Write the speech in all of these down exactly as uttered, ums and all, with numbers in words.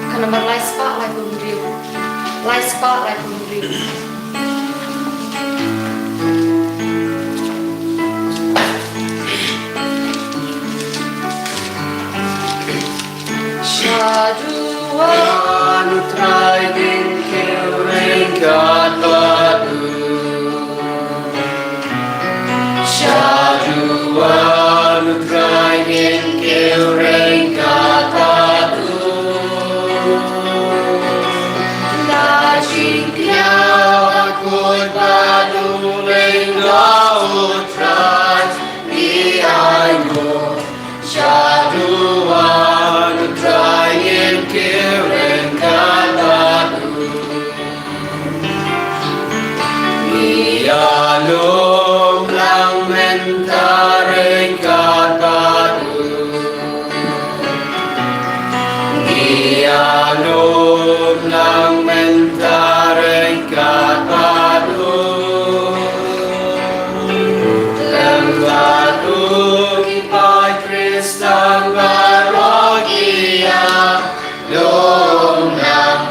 Ka nambar lai spah laiphew hynriew. Lai spah laiphew hynriew. Shaduh U Trai ngin kiew ryngkat bad u. Shaduh U Trai ngin kiew ryngkat bad u. La jingkñia kut bad u lyngdoh U Trai. Ngi ainguh, shaduh U Trai ngin kiew ryngkat bad u. Ngi ïalum lang mynta ryngkat Ïalum lang mynta ryngkat bad u. Lem bad u ki paid Khristan baroh ki ïalum lang.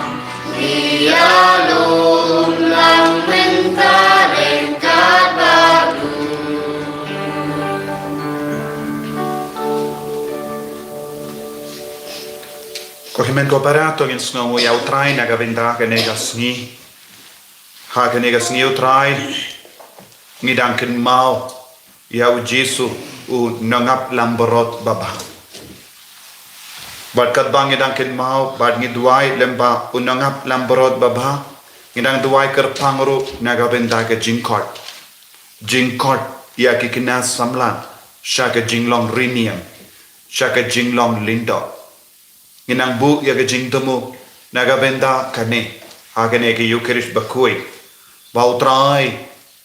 Ïalum lang mynta ryngkat bad u. Ko hynmen ko para, to ngin sngewnguh ïa U Trai na ka bynta kane ka sngi. Ha kane ka sngi U Trai, ngi dang kynmaw ïa U Jisu, u nongap langbrot babha. Bad katba ngi dang kynmaw bad ngi duwai lem bad u nongap langbrot babha, ngi dang duwai kyrpang ruh na ka bynta ka jingkhot. Jingkhot ïa ki khynnah samla sha ka jinglong riewniam, sha ka jinglong lyngdoh. Ngi nang buh ïa ka jingthmu na ka bynta kane, ha kane ka Ïukharist bakhuid, ba U Trai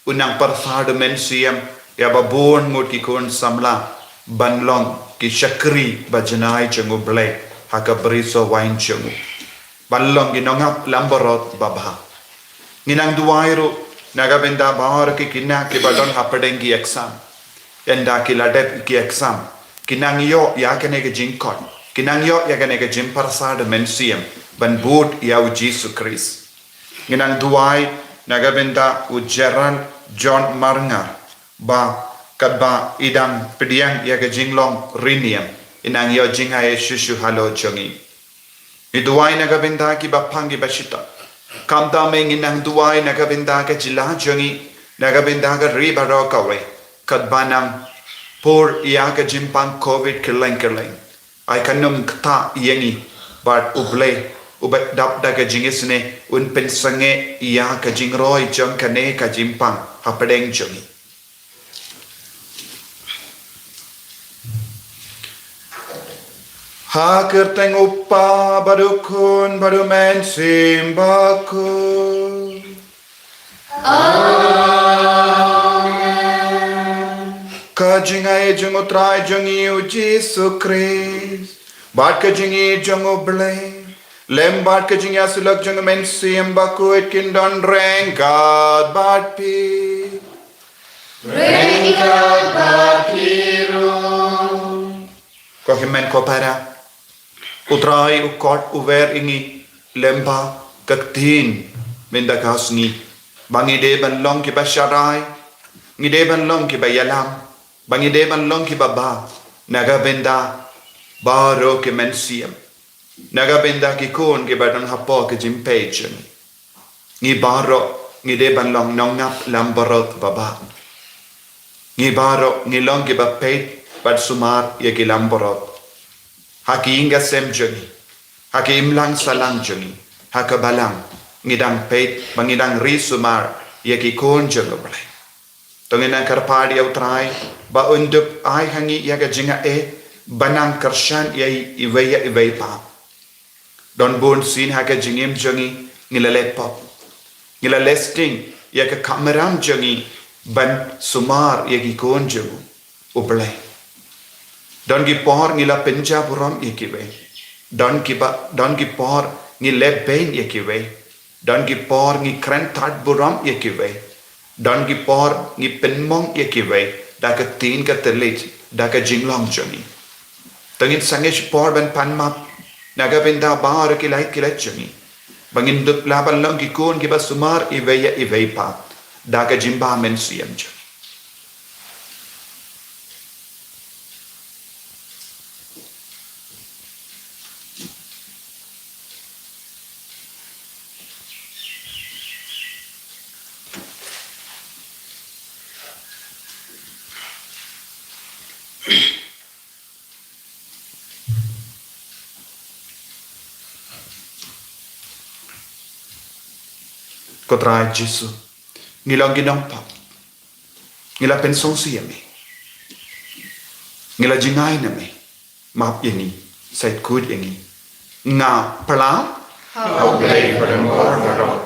u nang pyrshah da U Mynsiem ïa ba bun ngut ki khun samla ban long ki shakri ba janai jong U Blei ha ka bri sohwain jong u, ban long ki nongap langbrot babha. Ngi nang duwai ruh na ka bynta baroh ki khynnah kiba don hapdeng ki exam. Ynda ki la dep ki exam, ki nang ïoh ïa kane ka jingkhot, ki nang ïoh ïa kane ka jingpyrshah da U Mynsiem ban bud ïa U Jisu Khrist. Ngi nang duwai na ka bynta u Gerald John Marngar, ba katba i dang pdiang ïa ka jinglong riewniam, i nang ïoh jingaiei shuh shuh halor jong i. Ngi duwai na ka bynta kiba pang kiba shitom. Khamtam eh ngi nang duwai na ka bynta ka jylla jong ngi, na ka bynta ka ri baroh kawei, katba nang pur ïa ka jingpang Covid kylleng kylleng. Ai kan ym ktah ïa ngi, bad U Blei uba dap da ka jingisynei un pynsangeh ïa ka jingroi jong kane ka jingpang hapdeng jong ngi. Ha ka kyrteng U Kpa bad U Khun bad U Mynsiem Bakhuid. Amen. Ka jingaiei jong U Trai jong ngi U Jisu Khrist, bad ka jingïeit jong U Blei, lem bad ka jingïasyllok jong U Mynsiem Bakhuid kin don ryngkat bad phi. Ryngkat bad phi ruh. Ko hynmen ko para, U Trai u khot u wer ïa ngi lem bad ka ktien mynta ka sngi, ba ngi dei ban long kiba sharai, ngi dei ban long kiba ïalam, ba ngi dei ban long kiba bha na ka bynta baroh ki mynsiem, na ka bynta ki khun kiba don hapoh ka jingpeit jong ngi. Ngi baroh ngi dei ban long nongap langbrot babha. Ngi baroh ngi long kiba peit bad sumar ïa ki langbrot. Ha ki ïing ki sem jong ngi, ha ki imlang sahlang jong ngi, ha ka balang, ngi dang peit bad ngi dang ri sumar ïa ki khun jong U Blei. To ngin nang kyrpad ïa U Trai ba un dup ai ha ngi ïa ka jingaiei ban nang kyrshan ïa i, iwei ïa iwei pat. Don bun sien ha ka jingim jong ngi, ngi la leh pop, ngi la leh sting ïa ka kamram jong ngi ban sumar ïa ki khun jong U Blei. Don ki por ngi la pynjah burom ïa kiwei. Don kiba, don ki por ngi leh beiñ ïa kiwei. Don ki por ngi kren tad burom ïa kiwei. Don ki por ngi pynmong ïa kiwei da ka ktien ka thylliej, da ka jinglong jong ngi. To ngin sangeh shipor ban pan map na ka bynta baroh ki lait ki lait jong ngi, ba ngin dup lah ban long ki khun kiba sumar iwei ïa iwei pat da ka jingbha mynsiem jong ngi. Ko Trai Jisu, ngi long ki nongpop. Ngi la pynsngewsih ïa me. Ngi la jngai na me. Map ïa ngi, sa khuid ïa ngi. Nga pyrshah ha U Blei ba don bor baroh,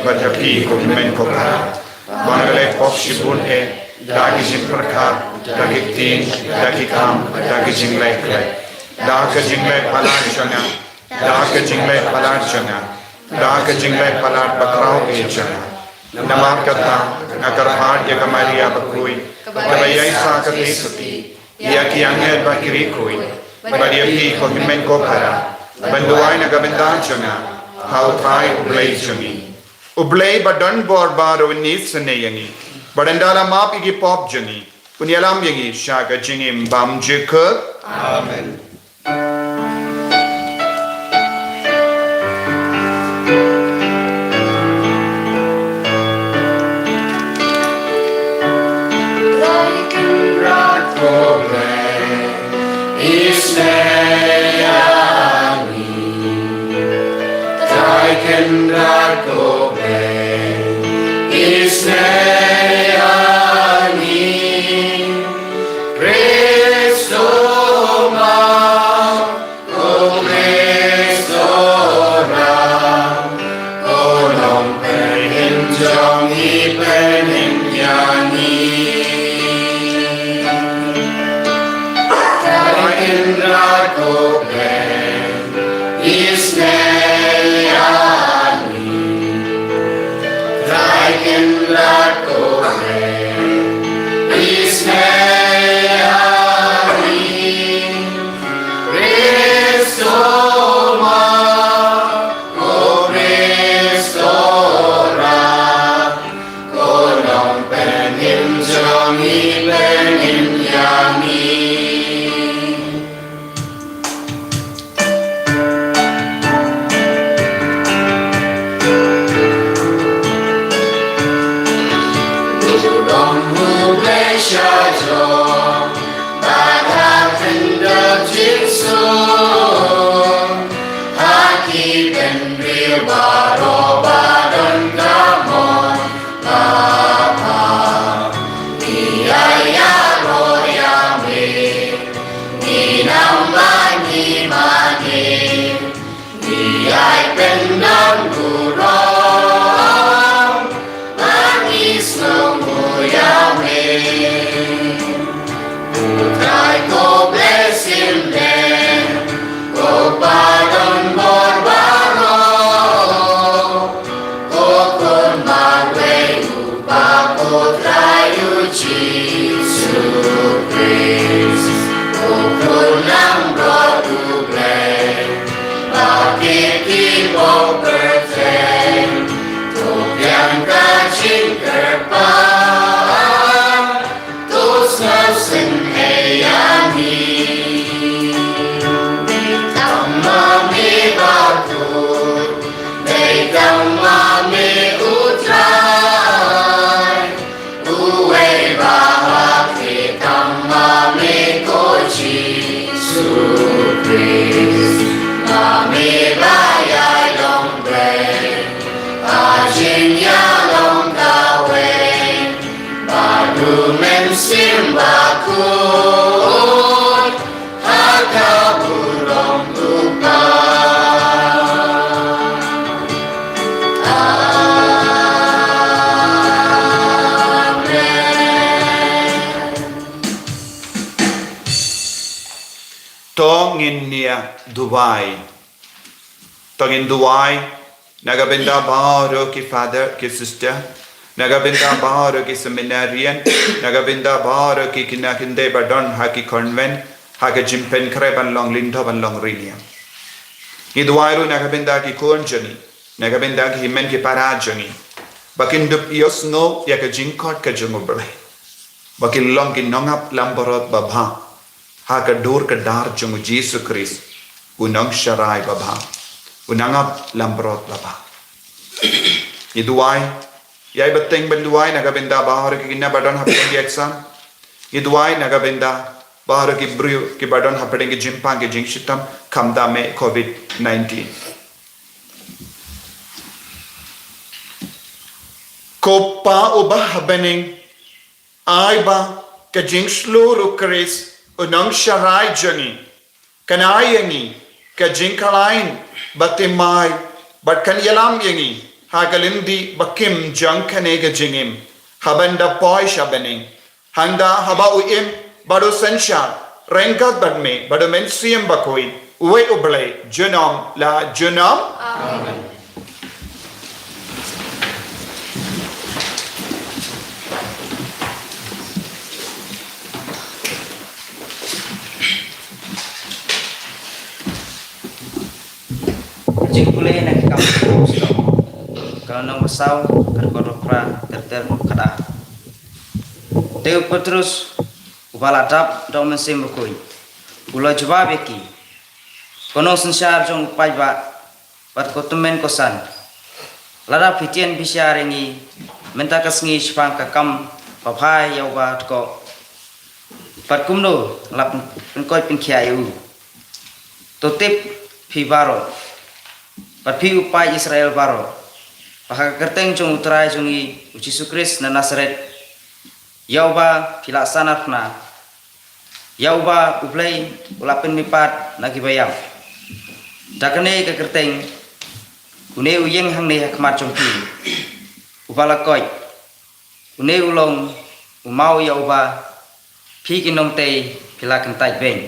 bad ha phi ko hynmen ko para, ba nga la leh pop shibun eh, da ki jingpyrkhat, da ki ktien, da ki kam, da ki jingleh khleh, da ka jingleh palat jong nga, da ka jingleh palat jong nga, da ka jingleh palat bakhraw eh jong nga. Namar kata, nga kyrpad ïa ka Maria bakhuid, kaba ïaishah ka Trinity, ïa ki angel bad ki riewkhuid, bad ïa phi ko hynmen ko para, ban duwai na ka bynta jong nga ha U Trai U Blei jong ngi. U Blei ba don bor baroh un isynei ïa ngi, bad ynda la map ïa ki pop jong ngi, un ïalam ïa ngi sha ka jingim bymjukut. Amen. Trai Kynrad ko Blei, isynei ïa ngi. Trai Kynrad ko Blei, isynei ïa ngi. Khrist u map, ko Khrist u rah, ko Nongpynhim jong ngi, pynhim ïa ngi. Trai Kynrad ko Blei, isynei ïa ngi. Trai Kynrad ko Blei, isynei ïa ngi. Khrist u map, ko Khrist u rah, ko Nongpynhim jong ngi, pynhim ïa ngi. Burom U Blei sha jrong, bad ha kyndon jingshun, ha ki bynriew baroh ba don ka mon, Baba, ngi ïaroh ïa me, ngi nang ban ïa me, ngi ïai pyndon burom, ba ngi sngewnguh ïa me. U Trai ko Blei Syiemlieh, ko Pa don bor baroh, ko Khun marwei u Kpa, ko Trai U Jisu Khrist, ko Khun langbrot U Blei, ba kit ki pop kyrteng, to biang ka jingkyrpad, to sngewsynei ïa ngi. Tang ma me ba kut, dei tang ma me U Trai, uwei ba ha khlieh, tang ma me ko Jisu Khrist, ma me ba ïai long Blei, ha jingïalong kawei bad U Mynsiem Bakhuid, ha ka burom U Kpa. Amen. To ngin ïa duwai. To ngin duwai na ka bynta baroh ki father, ki sister, na ka bynta baroh ki seminarian, na ka bynta baroh ki khynnah khyndai ba don ha ki convent, ha ka jingpynkhreh ban long lyngdoh, ban long riewniam. Ngi duwai ruh na ka bynta ki khun jong ngi, na ka bynta ki hynmen ki para jong ngi, ba kin dup ïohsngew ïa ka jingkhot ka jong U Blei, ba kin long ki nongap langbrot babha ha ka dur ka dar jong U Jisu Khrist, U Nongsharai babha, U Nongap langbrot babha. Ngi duwai ïai bteng, ban duwai na ka bynta baroh ki khynnah ba don hapdeng ki exam. Ngi duwai na ka bynta baroh ki briew kiba don hapdeng ki jingpang ki jingshitom khamtam eh covid nineteen. Ko Pa uba ha bneng, ai ba ka jingshlur U Khrist U Nongsharai jong ngi kan ai ïa ngi ka jingkhlaiñ bathymmai, bad kan ïalam ïa ngi ha ka lynti ba kim jong kane ka jingim, haba yn da poi sha bneng. Hangta haba u im bad u synshar ryngkat bad me bad U Mynsiem Bakhuid, Uwei U Blei junom la junom. Jingpule na ki kam, ka nong ba saw, ka dkhot ba phra, ter ter ka da. Te u Petrus, uba la dap da u Mynsiem Bakhuid, u la jubab ïa ki: Ko nongsynshar jong u paidbah bad ko tymmen ko san, lada phi tieng bishar ïa ngi mynta ka sngi shaphang ka kam ba phai ïa uba tkoh, bad kumno la pyn-, pynkoit pynkhiah ïa u, to tip phi baroh, bad phi u paid Israel baroh, ba ha ka kyrteng jong U Trai jong ngi U Jisu Khrist na Nasaret, ïa uba phi la san arphna, ïa uba U Blei u la pynmihpat na kiba ïap, da kane ka kyrteng une u ïeng hangne ha khmat jong phi, uba la koit, une u long u maw ïa uba phi ki nongtei phi la kyntait beiñ.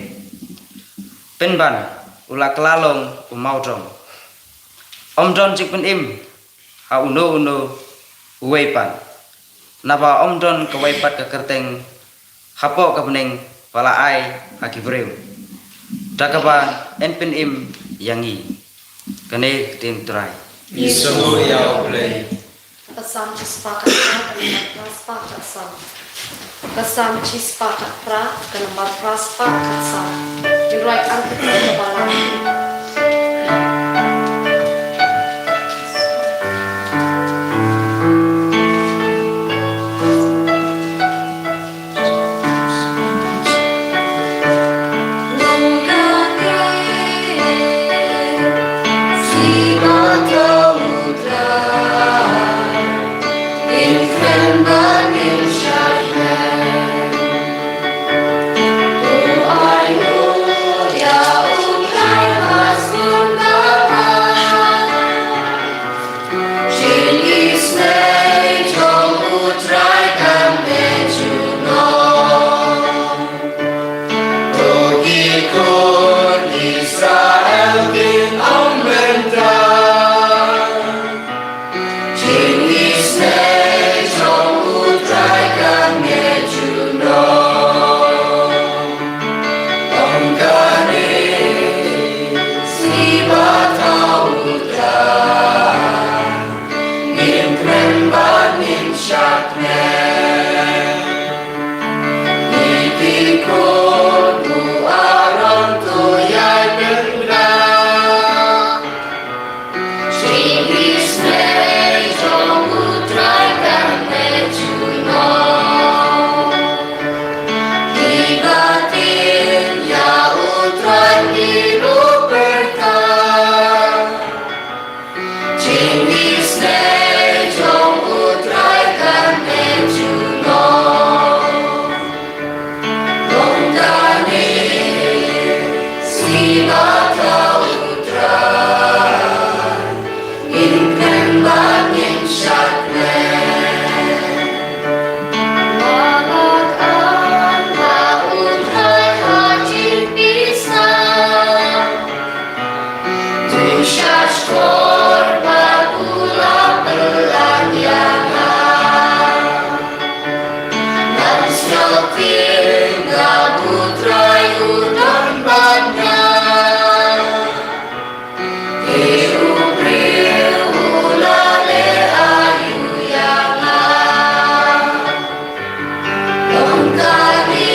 Pynban u la kylla long u mawdong. Ym don jingpynim ha uno uno uwei pat, naba ym don kawei pat ka kyrteng hapoh ka bneng ba la ai ha ki briew da kaba yn pynim ïa ngi. Kane ka ktien Trai. Ngi sngewbha ïa U Blei. Ka Salm shispah khatsaw, ka number phra spah khatsaw. Ka Salm shispah khatphra, ka number phra spah khatsaw. Ngi rwai artatien na ka Balang. Jong U Trai kan meh junom. Ko ki khun Israel kin ong mynta. Jingïaseng jong U Trai kan meh junom. Ong kane, sngi ba thaw U Trai. Ngin kren bad ngin shakri. Ngi ki khun u Aaron to ïai pynbna. Jingïaseng jong U Trai kan meh junom. Kiba tieng ïa U Trai ki ruh pyrta. Jingïaseng jong U Trai kan meh junom. Long kane, sngi ba thaw U Trai, ngin kren bad ngin shakri. Nga la khan ha U Trai ha jingpisa. To shahshkor ba u la pynlong ïa nga. Ngan sngewthuh ba U Trai u don bad nga. Te u briew u la leh aïu ïa nga. Long kane,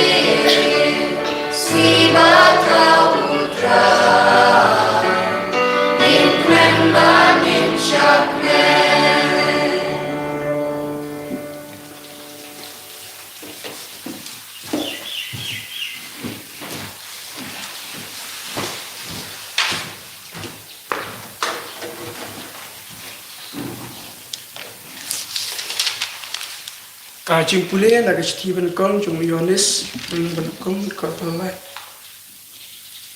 sngi ba thaw U Trai, ngin kren bad ngin shakri. Ka jingpule na ka shithi ba nyngkong jong u Ïoannis, lynnong ba nyngkong, dkhot ba lai.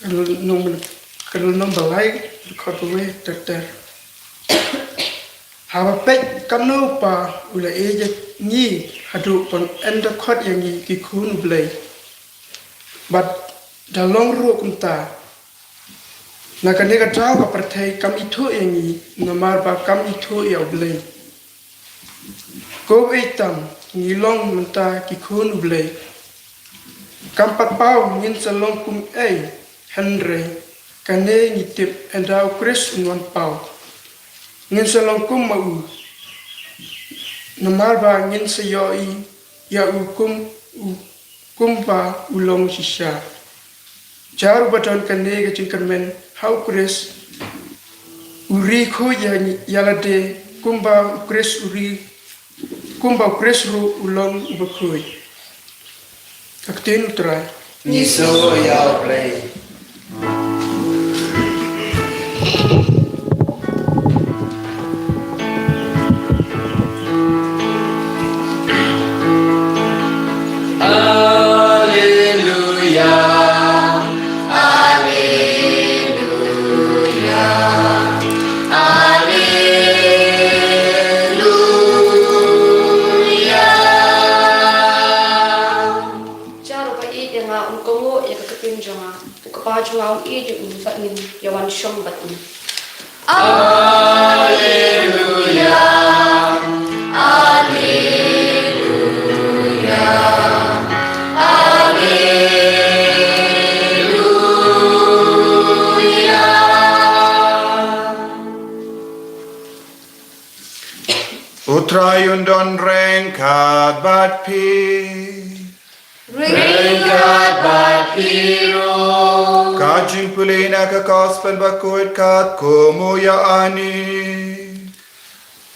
Lynnong ba, lynnong ba lai, dkhot ba wei ter ter. Haba peit kumno ba u la ïeit ïa ngi haduh ban ynda khot ïa ngi ki khun U Blei. Bad da long ruh kumta, Na kane ka daw ka pyrthei kam ithuh ïa ngi, namar ba kam ithuh ïa U Blei. Ko ei tam, ngi long mynta ki khun U Blei. Kam pat paw ngin sa long kum ei, hynrei kane ngi tip, ynda U Khrist un wan paw, ngin sa long kum ma u, namar ba ngin sa ïohi ïa u kum u, kumba u long shisha. Jar uba don kane ka jingkyrmen ha U Khrist, u ri khuid ïa, ïa lade, kumba U Khrist u ri, kumba U Khrist ruh u long uba khuid. Ka ktien U Trai. Ngi sngew ïa U Blei. Haleluya, haleluya, haleluya. Jar uba ïeit ïa nga un kohnguh ïa ka ktien jong nga. U Kpa jong nga un ïeit ïa u, bad ngin ïa wan shong bad u. Alleluia, alleluia, alleluia. U Trai un don ryngkat bad phi. Ryngkat bad phi ruh. Ka jingpule na ka Gospel bakhuid katkum u Ïoannis.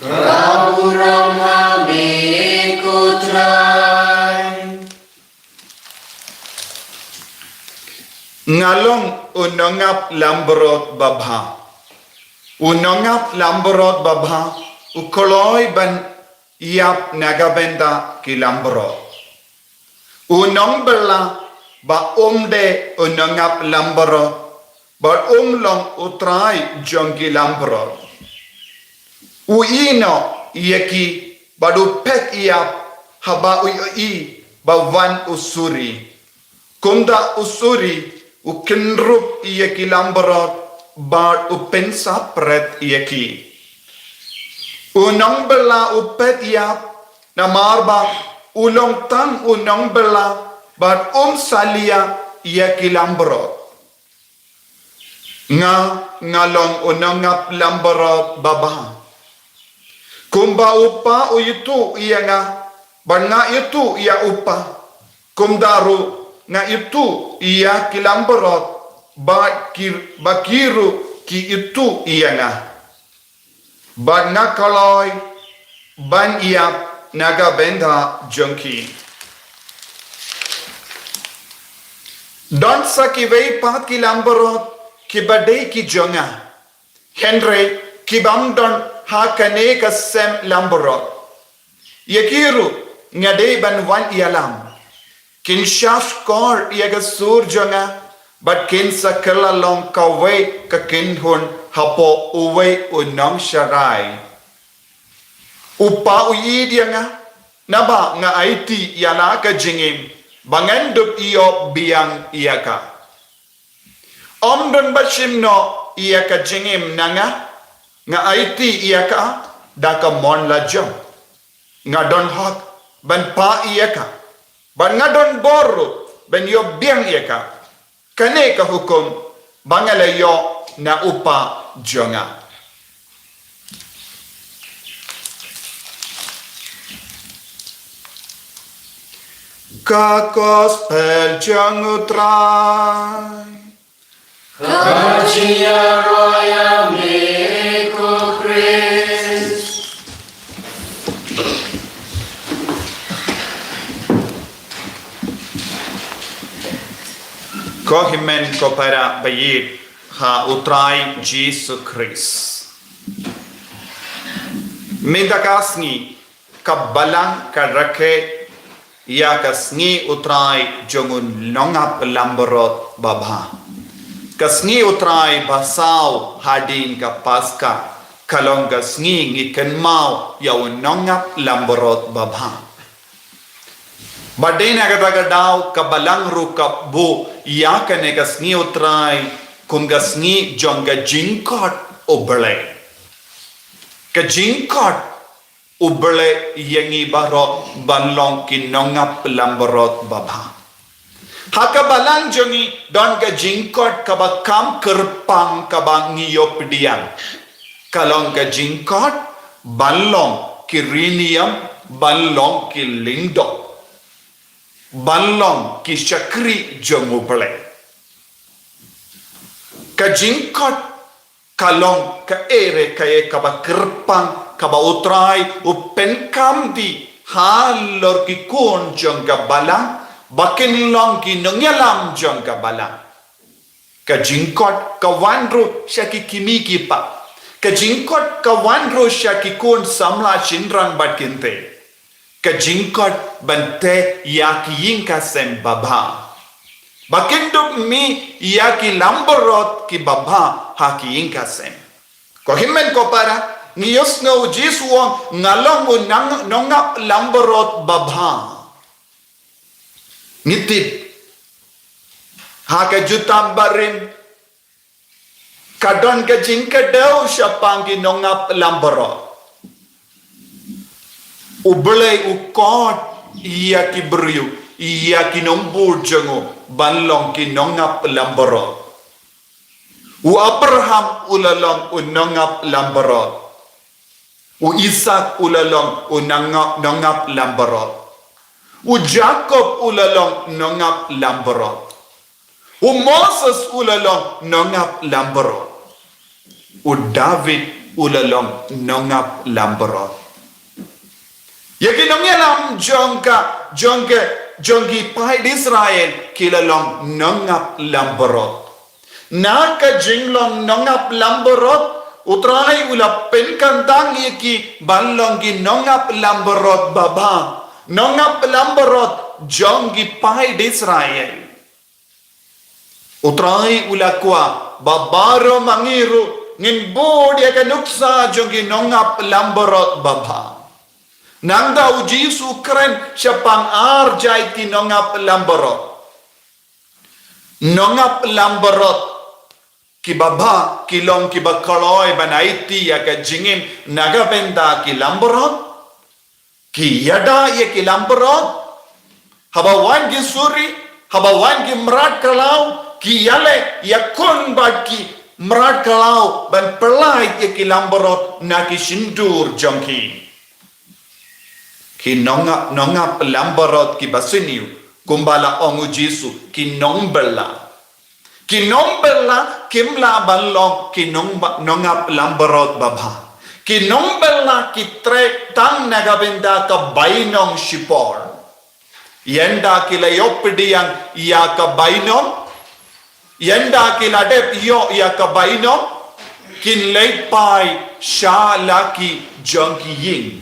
Ka burom ha me ko Trai. Nga long u nongap langbrot babha. U nongap langbrot babha u kloi ban ïap na ka bynta ki langbrot. U nongbylla ba um dei u nongap langbrot, bad um long u trai jong ki langbrot. U ïehnoh ïa ki bad u peit ïap haba u ïohi ba wan u suri. Kumta u suri u kynrup ïa ki langbrot bad u pynsah pret ïa ki. U nongbylla u peit ïap namar ba u long tang u nongbylla bad um salia ïa ki langbrot. Nga, nga long u nongap langbrot babha. Kumba u Kpa u ïathuh ïa nga, bad nga ïathuh ïa u Kpa, kumta ruh nga ïathuh ïa ki langbrot, ba ki, ba ki ruh ki ïathuh ïa nga. Bad nga kloi ban ïap na ka bynta jong ki. Don sa kiwei pat ki langbrot kiba dei ki jong nga, hynrei ki bym don ha kane ka sem langbrot. Ïa ki ruh nga dei ban wan ïalam. Kin shahshkor ïa ka sur jong nga, bad kin sa kylla long kawei ka kynhun hapoh uwei u nongsharai. U Kpa u ïeit ïa nga, naba nga aiti ïa la ka jingim ba ngan dup ïoh biang ïa ka. Ym don ba shim noh ïa ka jingim na nga, nga aiti ïa ka da ka mon lajong. Nga don hok ban pah ïa ka, bad nga don bor ruh ban ïoh biang ïa ka. Kane ka hukum ba nga la ïoh na u Kpa jong nga. Ka Gospel jong u Trai. Ka jingïaroh ïa me ko Khrist. Ko hynmen ko para ba ïeit ha u Trai Jisu Khrist. Mynta ka sngi ka Balang ka rakhe ïa ka sngi u Trai jong u nongap langbrot babha. Ka sngi u Trai ba saw hadien ka Paska ka long ka sngi ngi kynmaw ïa u nongap langbrot babha. Bad dei na kata ka daw ka Balang ruh ka buh ïa kane ka sngi u Trai kum ka sngi jong ka jingkhot U Blei. Ka jingkhot U Blei ïa ngi baroh ban long ki nongap langbrot babha. Ha ka balang jong ngi don ka jingkhot kaba kham kyrpang kaba ngi ïoh pdiang. Ka long ka jingkhot ban long ki riewniam, ban long ki lyngdoh, ban long ki shakri jong U Blei. Ka jingkhot ka long kaei re kaei kaba kyrpang kaba U Trai u pynkham dih halor ki khun jong ka balang ba kin long ki nongïalam jong ka balang. Ka jingkhot ka wan ruh sha ki kmie ki kpa. Ka jingkhot ka wan ruh sha ki khun samla shynrang bad kynthei. Ka jingkhot ban tei ïa ki ïing ki sem babha. Ba kin dup mih ïa ki langbrot ki babha ha ki ïing ki sem. Ko hynmen ko para, ngi ïohsngew U Jisu u ong nga long u nang-, nongap langbrot babha. Ngi tip ha ka Jutang Barim ka don ka jingkdew shaphang ki nongap langbrot. U Blei u khot ïa ki briew, ïa ki nongbud jong u ban long ki nongap langbrot. U Abraham u la long u nongap langbrot. U Isaak u la long u nang-, nongap langbrot. U Jakob u la long nongap langbrot. U Moses u la long nongap langbrot. U David u la long nongap langbrot. Ïa ki nongïalam jong ka, jong ka, jong ki paid Israel ki la long nongap langbrot. Na ka jinglong nongap langbrot, U Trai u la pynkyntang ïa ki ban long ki nongap langbrot babha, nongap langbrot jong ki paid Israel. U Trai u la kwah ba baroh ma ngi ruh ngin bud ïa ka nuksa jong ki nongap langbrot babha. Nangta U Jisu u kren shaphang ar jait ki nongap langbrot. Nongap langbrot ki babha ki long kiba kloi ban aiti ïa ka jingim na ka bynta ki langbrot. Ki ïada ïa ki langbrot. Haba wan ki suri, haba wan ki mrad khlaw, ki ïaleh ïakhun bad ki mrad khlaw ban pyllait ïa ki langbrot na ki shyntur jong ki. Ki nongap, nongap langbrot kiba sniew, kumba la ong U Jisu, ki nongbylla. Ki nongbylla kim lah ban long ki nong-, nongap langbrot babha. Ki nongbylla ki treh tang na ka bynta ka bainong shipor. Ynda ki la ïoh pdiang ïa ka bainong, ynda ki la dep ïoh ïa ka bainong, kin leit phai sha la ki jong ki ïing.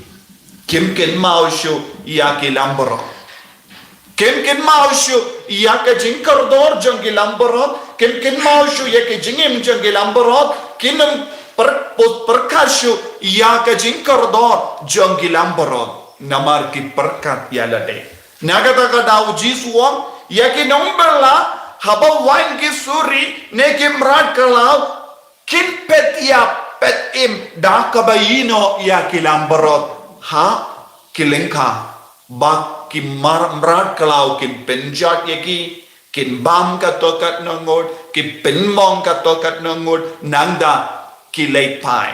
Kim kynmaw shuh ïa ki langbrot. Kim kynmaw shuh ïa ka jingkordor jong ki langbrot. Kim kynmaw shuh ïa ka jingim jong ki langbrot. Kin ym pyrkhat shuh ïa ka jingkordor jong ki langbrot. Namar ki pyrkhat ïa lade. Na kata ka daw U Jisu u ong, ïa ki nongbylla, haba wan ki suri, ne ki mrad khlaw, kin peit ïap peit im da kaba ïehnoh ïa ki langbrot ha ki lyngkha, ba ki mar-, mrad khlaw kin pynjot ïa ki, kin bam katto katno ngut, ki pynmong katto katno ngut, nangta ki leit phai.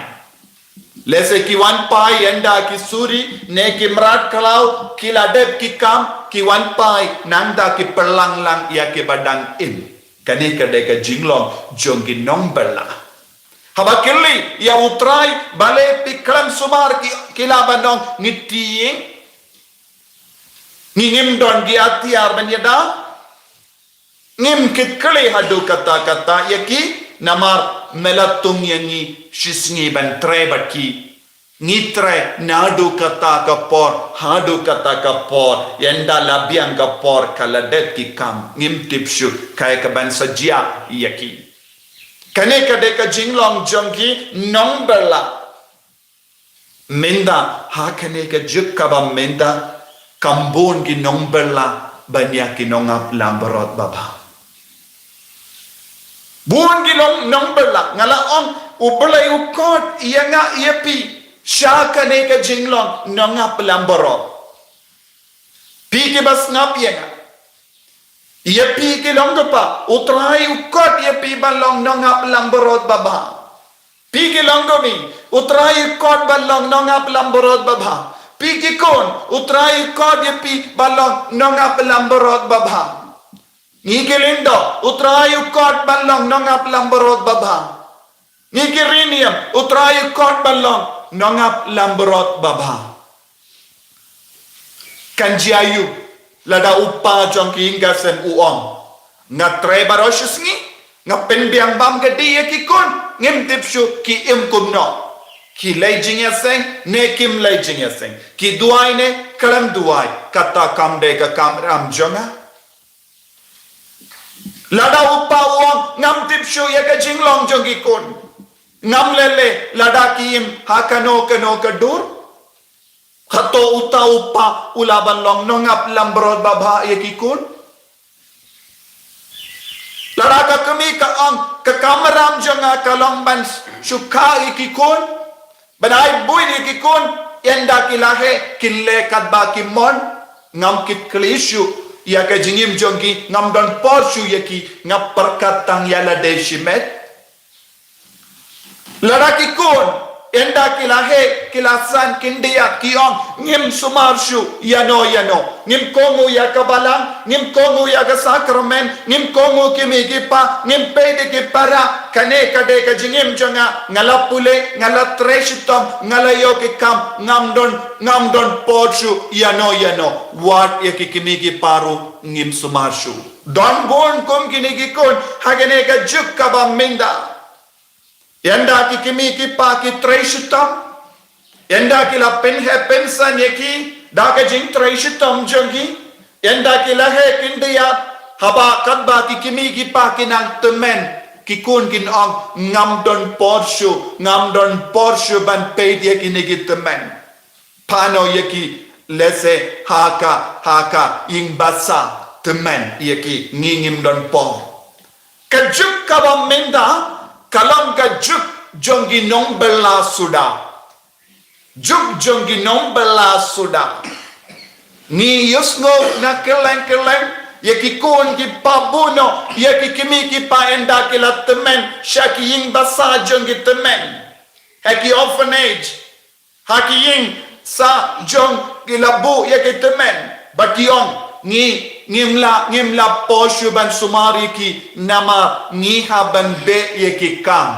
Lehse ki wan phai ynda ki suri, ne ki mrad khlaw, ki la dep ki kam, ki wan phai, nangta ki pynlang lang ïa kiba dang im. Kane ka dei ka jinglong jong ki nongbylla. Haba kylli ïa U Trai, balei phi khlem sumar ki, ki lah ban ong ngi tieng. Ngi ngim don ki atiar ban ïada. Ngim kit kylli haduh katta katta ïa ki, namar me la tung ïa ngi shisngi ban trei bad ki. Ngi trei naduh katta ka por haduh katta ka por, ynda la biang ka por ka la dep ki kam, ngim tip shuh kaei kaban sa jia ïa ki. Kane ka dei ka jinglong jong ki nongbylla. Mynta, ha kane ka juk kaba mynta, kam bun ki nongbylla ban ïa ki nongap langbrot babha. Bun ki long nongbylla, nga la ong, U Blei u khot ïa nga ïa phi sha kane ka jinglong nongap langbrot. Phi ki ba sngap ïa nga, ïa phi ki long kpa, U Trai u khot ïa phi ban long nongap langbrot babha. Phi ki long kmie, U Trai u khot ban long nongap langbrot babha. Phi ki khun, U Trai u khot ïa phi ban long nongap langbrot babha. Ngi ki lyngdoh, U Trai u khot ban long nongap langbrot babha. Ngi ki rynïeng, U Trai u khot ban long nongap langbrot babha. Kan jia ïa u, lada u kpa jong ki ïing ki sem u ong, nga trei baroh shi sngi, nga pynbiang bam ka dih ïa ki khun, ngim tip shuh ki im kumno. Ki leit jingïaseng ne kim leit jingïaseng, ki duwai ne khlem duwai, kata kam dei ka kamram jong nga. Lada u kpa u ong, ngam tip shuh ïa ka jinglong jong ki khun, ngam leh leh lada ki im ha kano kano ka dur. Hato uta u kpa u lah ban long nongap langbrot babha ïa ki khun? Lada ka kmie ka ong, ka kamram jong nga ka long ban shu kha ïa ki khun, ban ai buit ïa ki khun, ynda ki la heh kin leh katba ki mon. Ngam kit khlieh shuh ïa ka jingim jong ki, ngam don por shuh ïa ki, nga pyrkhat tang ïa lade shimet. Lada ki khun, ynda ki la heh, ki la san, kin diat, ki ong, ngim sumar shuh ïano ïano, ngim kohnguh ïa ka balang, ngim kohnguh ïa ka sakramen, ngim kohnguh ki kmie ki kpa, ngim peit ïa ki para, kane ka dei ka jingim jong nga, nga la pule, nga la trei shitom, nga la ïoh ki kam, ngam don, ngam don por shuh ïano ïano, wat ïa ki kmie ki kpa ruh ngim sumar shuh. Don bun kum kine ki khun ha kane ka juk kaba mynta. Ynda ki kmie ki kpa ki trei shitom, ynda ki la pynheh pynsan ïa ki da ka jingtrei shitom jong ki, ynda ki la heh kin diat, haba katba ki kmie ki kpa ki nang tymmen, ki khun kin ong, ngam don por shuh, ngam don por shuh ban peit ïa kine ki tymmen. Phano ïa ki, lehse ha ka, ha ka ïing basa, tymmen ïa ki, ngi ngim don por. Ka juk kaba mynta ka long ka juk jong ki nongbylla suda. Juk jong ki nongbylla suda. Ngi ïohsngew na kylleng kylleng ïa ki khun ki kpa buh noh ïa ki kmie ki kpa ynda ki la tymmen sha ki ïing basa jong ki tymmen, ha ki orphanage, ha ki ïing sah jong ki, la buh ïa ki tymmen, bad ki ong, ngi, ngim lah, ngim lah por shuh ban sumar ïa ki, namar ngi hap ban beh ïa ki kam.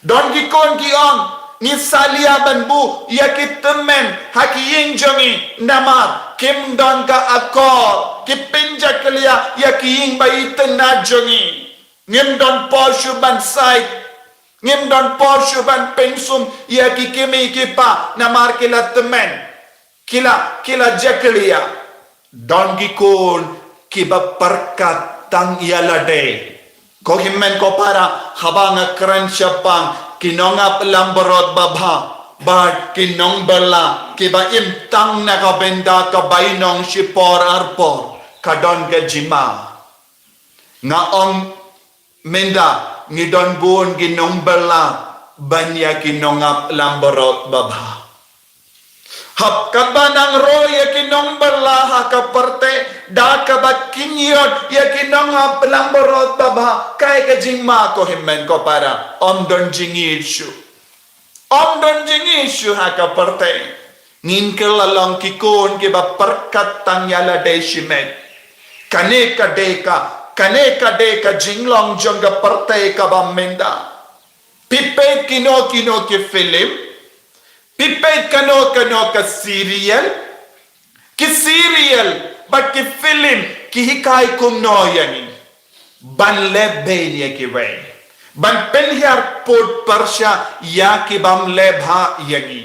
Don ki khun ki ong, ngi salia ban buh ïa ki tymmen ha ki ïing jong ngi, namar kim don ka akor, ki pynjakhlia ïa ki ïing ba itynnad jong ngi. Ngim don por shuh ban sait, ngim don por shuh ban pynsum ïa ki kmie ki kpa namar ki la tymmen, ki la, ki la jakhlia. Don ki khun kiba pyrkhat tang ïa lade. Ko hynmen ko para, haba nga kren shaphang ki nongap langbrot babha bad ki nongbylla kiba im tang na ka bynta ka bainong shipor arpor, ka don ka jingma. Nga ong mynta ngi don bun ki nongbylla ban ïa ki nongap langbrot babha. Hap kaba nang roi ïa ki nongbylla ha ka pyrthei da kaba kin ïoh ïa ki nongap langbrot babha, kaei ka jingma ko hynmen ko para? Ym don jingïeit shuh. Ym don jingïeit shuh ha ka pyrthei. Ngin kylla long ki khun kiba pyrkhat tang ïa lade shimet. Kane ka dei ka, kane ka dei ka jinglong jong ka pyrthei kaba mynta. Phi peit kino kino ki film, phi peit kano kano ka serial, ki serial bad ki film ki hikai kumno ïa ngi ban leh beiñ ïa kiwei, ban pynhiar pud pyrshah ïa ki bym leh bha ïa ngi,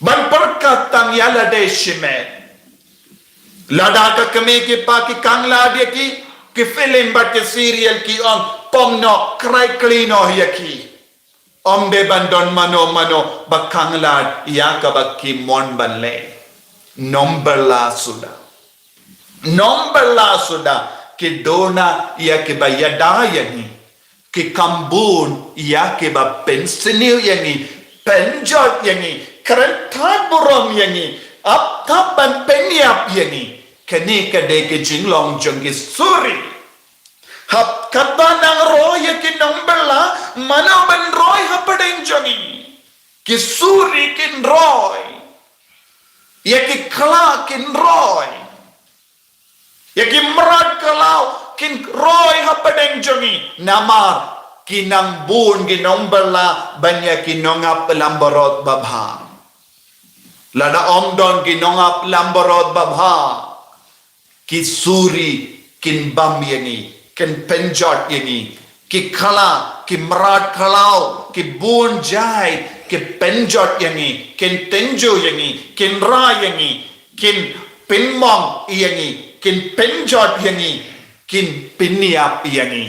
ban pyrkhat tang ïa lade shimet. Lada ka kmie ki kpa ki khanglad ïa ki, ki film bad ki serial ki ong, pom noh, krai kli noh ïa ki. Ym dei ban don mano mano ba khanglad ïa kaba ki mon ban leh. Nongbylla suda. Nongbylla suda. ki duna ïa kiba ïada ïa ngi, ki kam bun ïa kiba pynsniew ïa ngi, pynjot ïa ngi, kren thad burom ïa ngi, ap thap ban pynïap ïa ngi. Kane ka dei ka jinglong jong ki suri. Hap katba nang roi ïa ki nongbylla, mano ban roi hapdeng jong ngi? Ki suri kin roi. Ïa ki khla kin roi. Ïa ki mrad khlaw kin roi hapdeng jong ngi. Namar ki nang bun ki nongbylla ban ïa ki nongap lambarot babha. Lada ym don ki nongap lambarot babha, ki suri kin bam ïa ngi, kin pynjot ïa ngi. Ki khla, ki mrad khlaw, ki bun jait, ki pynjot ïa ngi, kin tynjuh ïa ngi, kin rah ïa ngi, kin pynmong ïa ngi, kin pynjot ïa ngi, kin pynïap ïa ngi.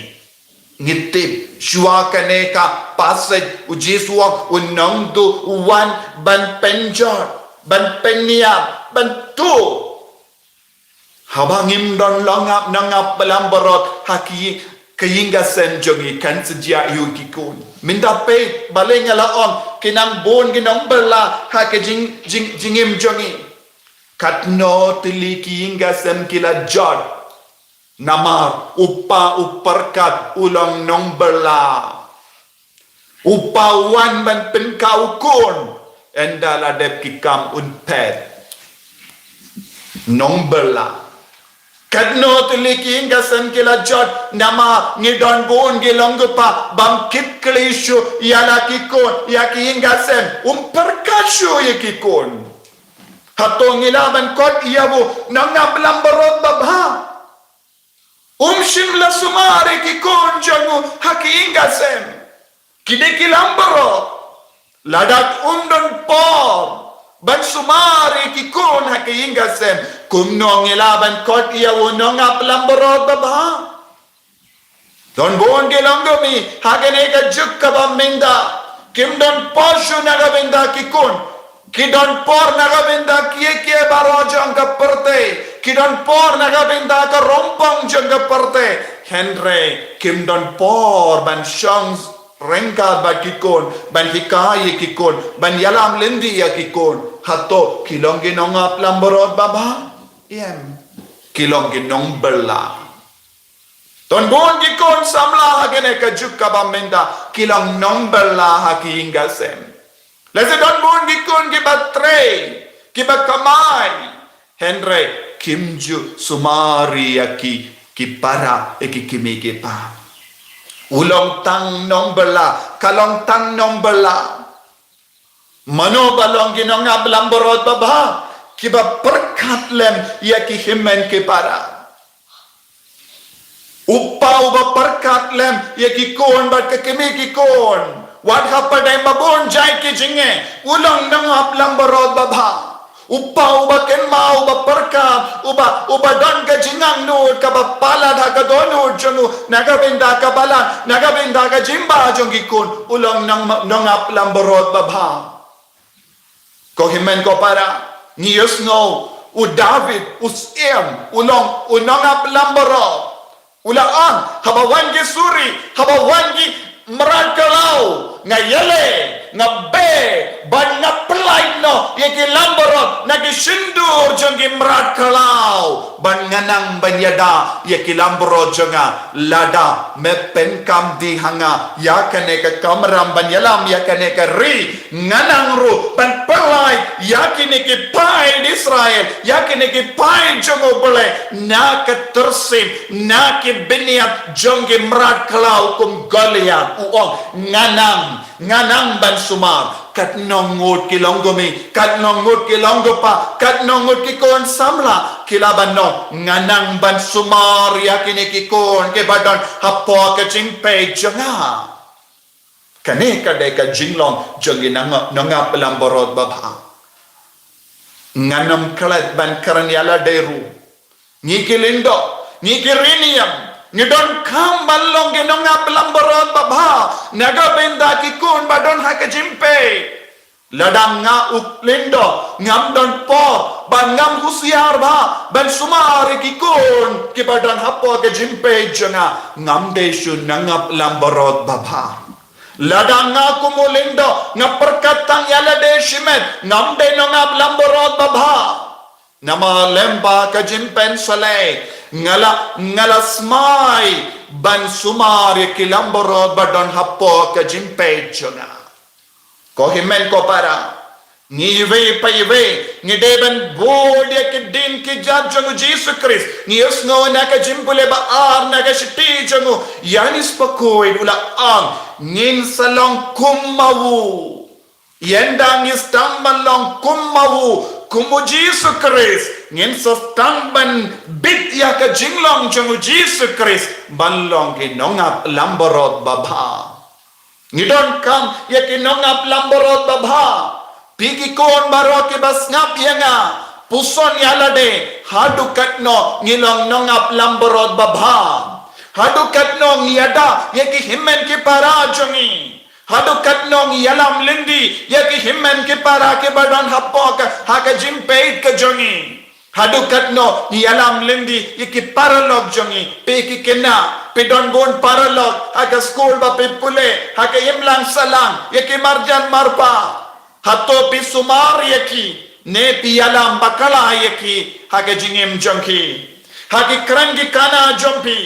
Ngi tip, shuwa kane ka passage, u Jisu u ong, u nongduh u wan ban pynjot, ban pynïap, ban tuh. Haba ngim don nongap, nongap lambarot ha ki, ka ïing ka sem jong ngi, kan sa jia aiu ki khun? Mynta peit, balei nga la ong ki nang bun ki nongbylla ha ka jing, jing, jingim jong ngi? Katno tylli ki ïing ka sem ki la jot. Namar u pa u pyrkhat u long nongbylla. U pa u wan ban pynkhih u khun, ynda la dep ki kam un phet. Nongbylla. Katno tylli ki ïing ka sem ki la jot, namar ngi don bun ki long ki pa bym kit kali shuh ïa la ki khun, ïa ki ïing ka sem, um pyrkhat shuh ïa ki khun. Hato ngi lah ban khot ïa u nongap lambarot babha? Um shym la sumar ïa ki khun jong u ha ki ïing ka sem. Ki dei ki lambarot. Lada um don por ban sumar ïa ki khun ha ki ïing ka sem, kumno ngi lah ban khot ïa u nongap lambarot babha? Don bun ki long kmie ha kane ka juk kaba mynta, kim don por shuh na ka bynta ki khun. Ki don por na ka bynta kiei kiei baroh jong ka pyrthei. Ki don por na ka bynta ka rympang jong ka pyrthei. Hynrei kim don por ban shong ryngkat bad ki khun, ban hikai ïa ki khun, ban ïalam lynti ïa ki khun. Hato ki long ki nongap lambarot babha? Em. Ki long ki nongbylla. Don bun ki khun samla ha kane ka juk kaba mynta ki long nongbylla ha ki ïing ka sem. Lehse don bun ki khun kiba trei, kiba kamai. Hynrei kim ju sumar ïa ki, ki para, ïa ki kmie ki kpa. U long tang nongbylla, ka long tang nongbylla. Mano ba long ki nongap lambarot babha, kiba pyrkhat lem ïa ki hynmen ki para. U pa uba pyrkhat lem ïa ki khun bad ki kmie ki khun. Wat hapdeng ba bun jait ki jingeh, u long nongap lambarot babha. U pa uba kynmaw, uba pyrkhat, uba, uba don ka jingangnud kaba palat ha ka dohnud jong u, na ka bynta ka balang, na ka bynta ka jingbha jong ki khun, u long nong, nongap lambarot babha. Ko hynmen ko para, ngi ïohsngew, u David, u syiem, u long, u nongap lambarot. U la ong, haba wan ki suri, haba wan ki mrad khlaw, nga ïaleh, nga beh, bad nga pyllait noh ïa ki lambarot na ki shyntur jong ki mrad khlaw, bad nga nang ban ïada ïa ki lambarot jong nga. Lada me pynkham dih ha nga ïa kane ka kamram ban ïalam ïa kane ka ri, nga nang ruh ban pyllait ïa kine ki paid Israel, ïa kine ki paid jong U Blei, na ka tyrsiem, na ki bniat jong ki mrad khlaw kum Goliath. U ong, nga nang, nga nang ban sumar. Katno ngut ki long kmie, katno ngut ki long kpa, katno ngut ki khun samla ki lah ban ong, nga nang ban sumar ïa kine ki khun kiba don hapoh ka jingpeit jong nga. Kane ka dei ka jinglong jong ki nong, nongap lambarot babha. Ngan ym klet ban kren ïa lade ruh. Ngi ki lyngdoh, ngi ki riewniam, ngi donkam ban long ki nongap lambarot babha na ka bynta ki khun ba don ha ka jingpeit. Lada nga u lyngdoh ngam don por Ba ngam husiar bha ban sumar ïa ki khun kiba don hapoh ka jingpeit jong nga, ngam dei shuh nongap langbrot babha. Lada nga kum u lyngdoh nga pyrkhat tang ïa lade shimet, ngam dei nongap langbrot babha. Namar lyngba ka jingpynsleh nga la, nga la smai ban sumar ïa ki langbrot ba don hapoh ka jingpeit jong nga. Ko hynmen ko para, ngi iwei pa iwei ngi dei ban bud ïa ki ding ki jam jong u Jisu Khrist. Ngi ïohsngew na ka jingpule ba ar na ka shithi jong u, Ïoannis bakhuid u la ong, ngin sa long kum ma u. Ynda ngi sdang ban long kum ma u, kum u Jisu Khrist, ngin sa sdang ban bit ïa ka jinglong jong u Jisu Khrist ban long ki nongap langbrot babha. Ngi donkam ïa ki nongap langbrot babha. Phi ki khun baroh kiba sngap ïa nga, puson ïa lade, haduh katno ngi long nongap langbrot babha? Haduh katno ngi ïada ïa ki hynmen ki para jong ngi? Haduh katno ngi ïalam lynti ïa ki hynmen ki para kiba don hapoh ka, ha ka jingpeit ka jong ngi? Haduh katno ngi ïalam lynti ïa ki paralok jong ngi? Phi ki khynnah, phi don bun paralok ha ka skul ba phi pule, ha ka imlang sahlang, ïa ki marjan marpa. Hato phi sumar ïa ki, ne phi ïalam bakla ïa ki ha ka jingim jong ki, ha ki kren ki kana jong phi?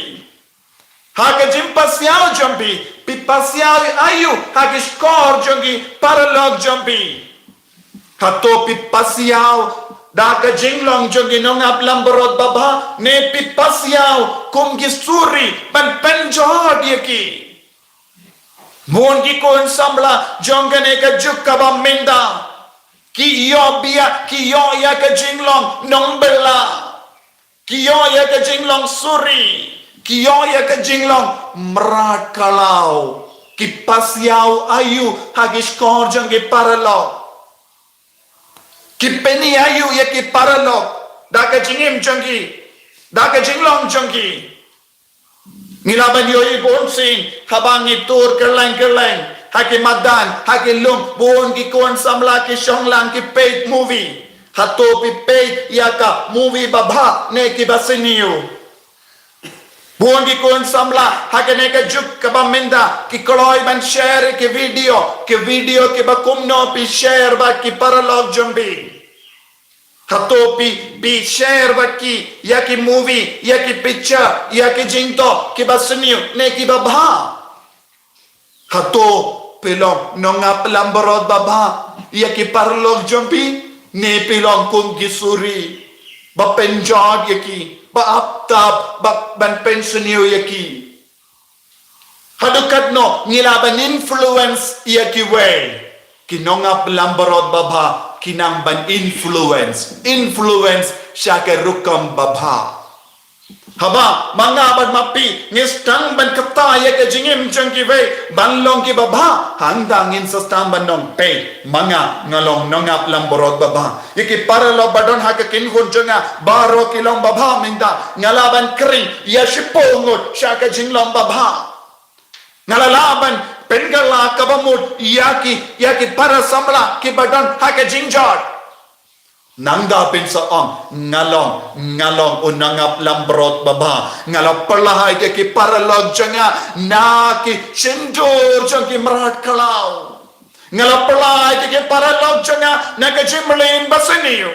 Ha ka jingpasiaw jong phi, phi pasiaw aïu ha ki shkor jong ki paralok jong phi? Hato phi pasiaw da ka jinglong jong ki nongap langbrot babha, ne phi pasiaw kum ki suri ban pynjot ïa ki? Bun ki khun samla jong kane ka juk kaba mynta ki ïoh bia, ki ïoh ïa ka jinglong nongbylla. Ki ïoh ïa ka jinglong suri, ki ïoh ïa ka jinglong mrad khlaw. Ki pasiaw aïu ha ki shkor jong ki paralok? Ki pyni aïu ïa ki paralok da ka jingim jong ki, da ka jinglong jong ki? Ngi lah ban ïohi bun sien haba ngi tur kylleng kylleng, ha ki madan, ha ki lum, bun ki khun samla ki shong lang ki peit movie. Hato phi peit ïa ka movie babha ne kiba sniew? Bun ki khun samla ha kane ka juk kaba mynta ki kloi ban share ki video, ki video kiba kumno phi share bad ki paralok jong phi? Hato phi, phi share bad ki ïa ki movie, ïa ki picture, ïa ki jingthoh kiba sniew ne kiba bha? Hato phi long nongap langbrot babha ïa ki paralok jong phi, ne phi long kum ki suri ba pynjot ïa ki, ba ap tap, ba, ban pynsniew ïa ki? Haduh katno ngi lah ban influence ïa kiwei? Ki nongap langbrot babha ki nang ban influence, influence sha ka rukom babha. Haba ma nga bad ma phi ngi sdang ban kata ïa ka jingim jong kiwei ban long ki babha, hangta ngin sa sdang ban ong, peit, ma nga nga long nongap langbrot babha. Ïa ki paralok ba don ha ka kynhun jong nga baroh ki long babha mynta, nga lah ban khring ïa shiphew ngut sha ka jinglong babha. Nga la lah ban pynkylla kaba mut ïa ki, ïa ki para samla kiba don ha ka jingjot. Nangta phin sa ong, nga long, nga long u nongap langbrot babha. Nga la pynlait ïa ki paralok jong nga na ki shyntur jong ki mrad khlaw. Nga la pynlait ïa ki paralok jong nga na ka jingmlien ba sniew.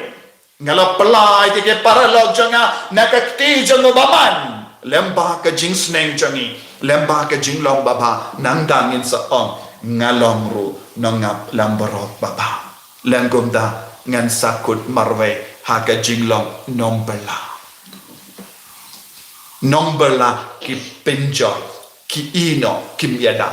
Nga la pynlait ïa ki paralok jong nga na ka kti jong u bymman. Lyngba ka jingsneng jong ngi, lyngba ka jinglong babha, nangta ngin sa ong, nga long ruh nongap langbrot babha. Lehse kumta ngan sa kut marwei ha ka jinglong nongbylla. Nongbylla ki pynjot, ki ïehnoh, kim ïada.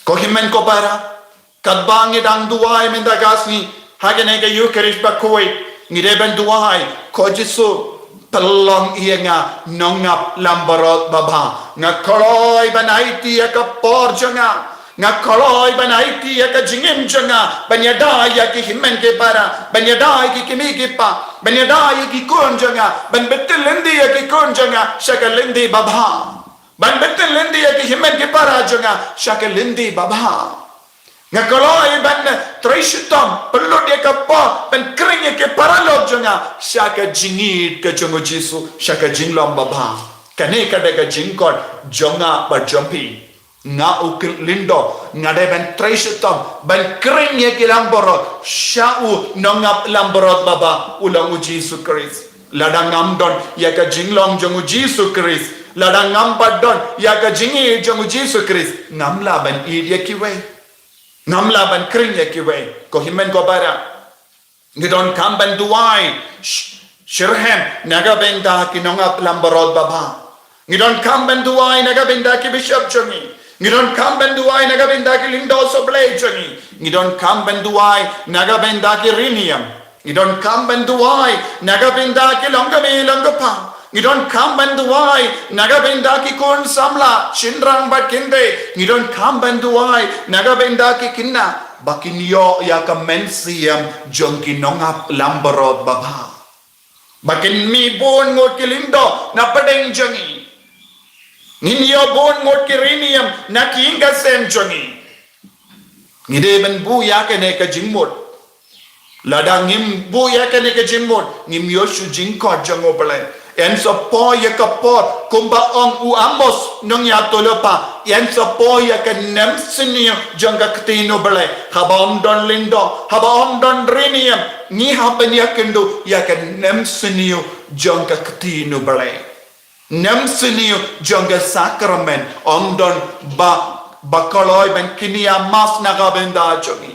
Ko hynmen ko para, katba ngi dang duwai mynta ka sngi ha kane ka Eucharist bakhuid, ngi dei ban duwai, ko Jisu, pynlong ïa nga nongap langbrot babha. Nga kloi ban aiti ïa ka por jong nga. Nga kloi ban aiti ïa ka jingim jong nga ban ïada ïa ki hynmen ki para, ban ïada ïa ki kmie ki kpa, ban ïada ïa ki khun jong nga, ban btin lynti ïa ki khun jong nga sha ka lynti babha. Ban btin lynti ïa ki hynmen ki para jong nga sha ka lynti babha. Nga kloi ban trei shitom, pynlut ïa ka por, ban khring ïa ki paralok jong nga sha ka jingïeit ka jong u Jisu, sha ka jinglong babha. Kane ka dei ka jingkhot jong nga bad jong phi. Nga u Kynrad Lyngdoh, nga dei ban trei shitom, ban khring ïa ki langbrot sha u nongap langbrot babha, u long u Jisu Khrist. Lada ngam don ïa ka jinglong jong u Jisu Khrist, lada ngam pat don ïa ka jingïeit jong u Jisu Khrist, ngam lah ban ïeit ïa kiwei. Ngam lah ban khring ïa kiwei. Ko hynmen ko para, ngi donkam ban duwai sh-, shitrhem na ka bynta ki nongap langbrot babha. Ngi donkam ban duwai na ka bynta ki bishop jong ngi. Ngi donkam ban duwai na ka bynta ki lyngdoh sohblei jong ngi. Ngi donkam ban duwai na ka bynta ki riewniam. Ngi donkam ban duwai na ka bynta ki longkmie longkpa. Ngi donkam ban duwai na ka bynta ki khun samla, shynrang bad kynthei. Ngi donkam ban duwai na ka bynta ki khynnah, ba kin ïoh ïa ka mynsiem jong ki nongap langbrot babha. Ba kin mih bun ngut ki lyngdoh na pdeng jong ngi. Ngin ïoh bun ngut ki riewniam na ki ïing ki sem jong ngi. Ngi dei ban buh ïa kane ka jingmut. Lada ngim buh ïa kane ka jingmut, ngim ïoh shuh jingkhot jong U Blei. Yn sa poi ïa ka por, kumba ong u Amos nongïathuhlypa. Yn sa poi ïa ka nemsniew jong ka ktien U Blei. Haba ym don lyngdoh, haba ym don riewniam, ngi hap ban ïakynduh ïa ka nemsniew jong ka ktien U Blei. Nemsniew jong ka sakramen, ym don ba, ba kloi ban kynïa mass na ka bynta jong ngi.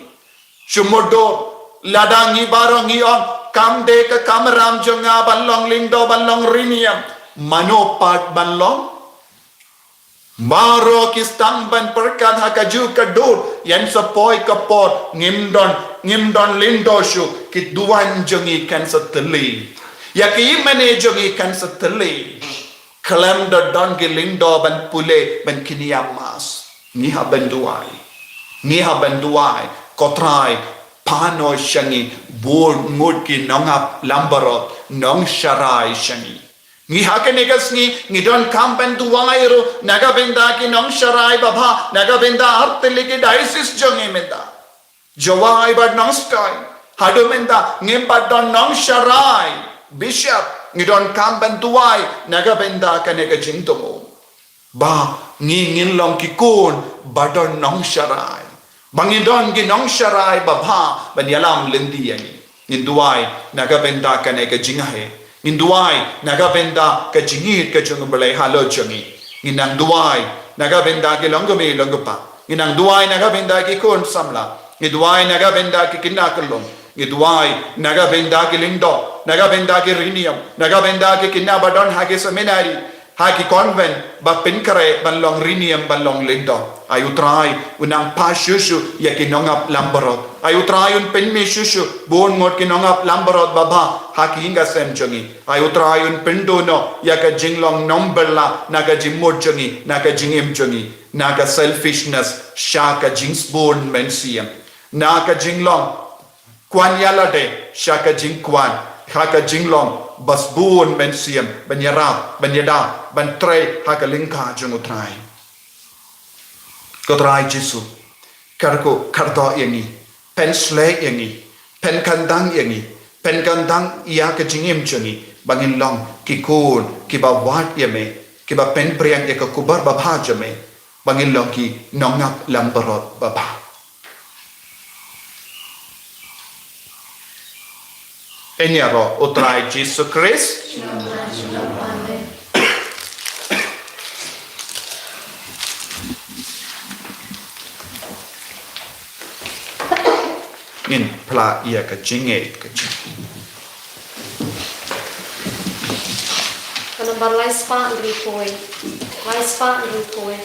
Shu mutdur, lada ngi baroh ngi ong, kam dei ka kamram jong nga ban long lyngdoh, ban long riewniam. Mano pat ban long? Baroh ki sdang ban pyrkhat ha kajuh ka dur, yn sa poi ka por, ngim don, ngim don lyngdoh shuh, ki duwan jong ngi kan sa thylli. Ïa ki mane jong ngi kan sa thylli. Khlem da don ki lyngdoh ban pule, ban kynïa mass. Ngi hap ban duwai. Ngi hap ban duwai. Ko Trai, phah noh sha ngi bun ngut ki nongap langbrot, nongsharai sha ngi. Ngi ha kane ka sngi, ngi donkam ban duwai ruh na ka bynta ki nongsharai babha, na ka bynta artylli ki diocese jong ngi mynta. Jowai bad Nongstoiñ. Haduh mynta ngim pat don nongsharai, bishop, ngi donkam ban duwai na ka bynta kane ka jingthmu. Ba ngi ngin long ki khun ba don nongsharai. Ba ngin don ki nongsharai babha ban ïalam lynti ïa ngi. Ngin duwai na ka bynta kane ka jingaiei. Ngin duwai na ka bynta ka jingïeit ka jong U Blei halor jong ngi. Ngin nang duwai na ka bynta ki longkmie longkpa. Ngin nang duwai na ka bynta ki khun samla. Ngin duwai na ka bynta ki khynnah khyllung. Ngin duwai na ka bynta ki lyngdoh, na ka bynta ki riewniam, na ka bynta ki khynnah ba don ha ki seminari, ha ki convent, ba pynkhreh ban long riewniam, ban long lyngdoh. Ai U Trai un nang phah shuh shuh ïa ki nongap langbrot. Ai U Trai un pynmih shuh shuh bun ngut ki nongap langbrot babha ha ki ïing ki sem jong ngi. Ai U Trai un pynduh noh ïa ka jinglong nongbylla na ka jingmut jong ngi, na ka jingim jong ngi, na ka selfishness sha ka jingsbun mynsiem, na ka jinglong kwah ïa lade sha ka jingkwah, ha ka jinglong ba sbun mynsiem, ban ïarap, ban ïada, ban trei ha ka lyngkha jong U Trai. Ko Trai Jisu, kyrkhu kyrdoh ïa ngi, pynshlei ïa ngi, pynkhandang ïa ngi, pynkhandang ïa ka jingim jong ngi, ba ngin long ki khun kiba wad ïa me, kiba pynpriang ïa ka khubor babha jong me, ba ngin long ki nongap langbrot babha. Yn ïaroh U Trai Jisu Khrist. Ngin phla ïa ka jingngeit ka jong ngi. Ka nombar lai spah hynriew phew. Lai spah hynriew phew.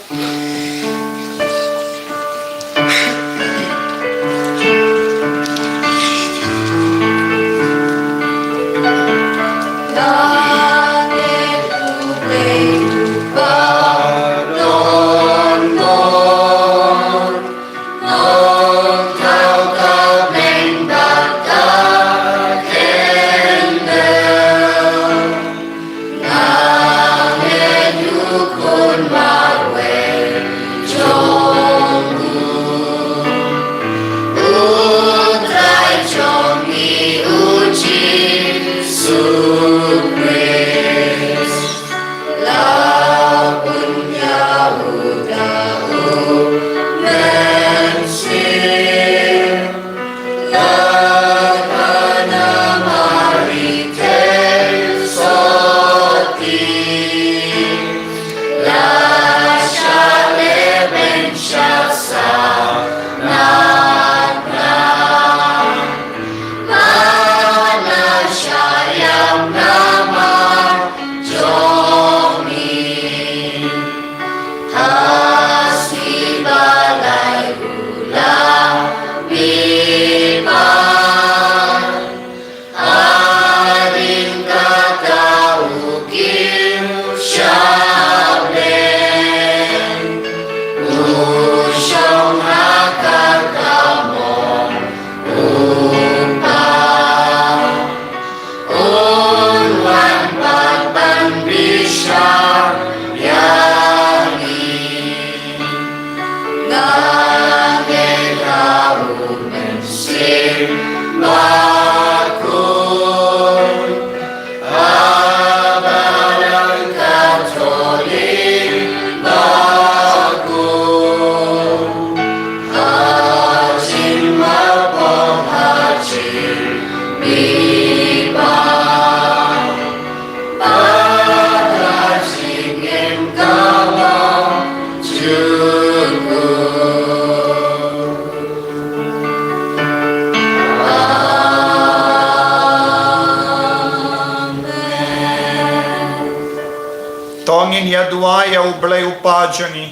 To ngin ïa duwai ïa U Blei U Kpa jong ngi,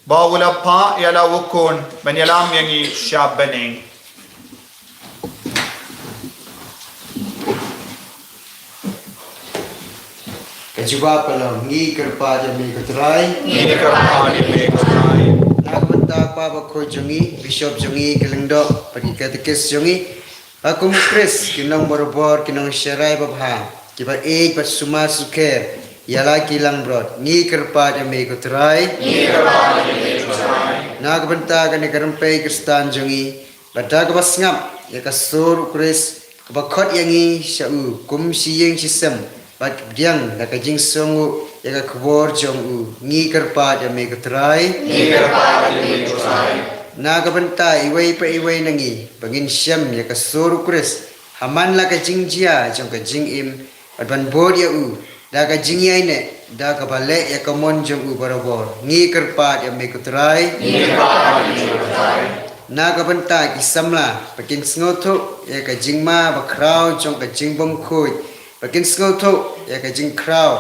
ba u la phah ïa la u Khun ban ïalam ïa ngi sha bneng. Ka jubab ka long, ngi kyrpad ïa me ko Trai. Ngi kyrpad ïa me ko Trai. Na ka bynta u Kpa Bakhuid jong ngi, Bishop jong ngi, ki lyngdoh, bad ki katekis jong ngi, ba kum u Khrist, ki nong barabor, ki nong sharai babha, kiba ïeit bad sumar sukher ïa la ki langbrot, ngi kyrpad ïa me ko Trai. Ngi kyrpad ïa me ko Trai. Na ka bynta kane ka rympei Khristan jong ngi, bad da kaba sngap ïa ka sur u Khrist, kaba khot ïa ngi sha u kum shi ïing shi sem, bad pdiang da ka jingsngewnguh ïa ka khubor jong u, ngi kyrpad ïa me ko Trai. Ngi kyrpad ïa me ko Trai. Na ka bynta iwei pa iwei na ngi, ba ngin shem ïa ka sur u Khrist ha man la ka jingjia jong ka jingim, bad ban bud ïa u da ka jingïaineh, da kaba leh ïa ka mon jong u barabor, ngi kyrpad ïa me ko Trai. Ngi kyrpad ïa me ko Trai. Na ka bynta ki samla, ba kin sngewthuh ïa ka jingma bakhraw jong ka jingbymkhuid, ba kin sngewthuh ïa ka jingkhraw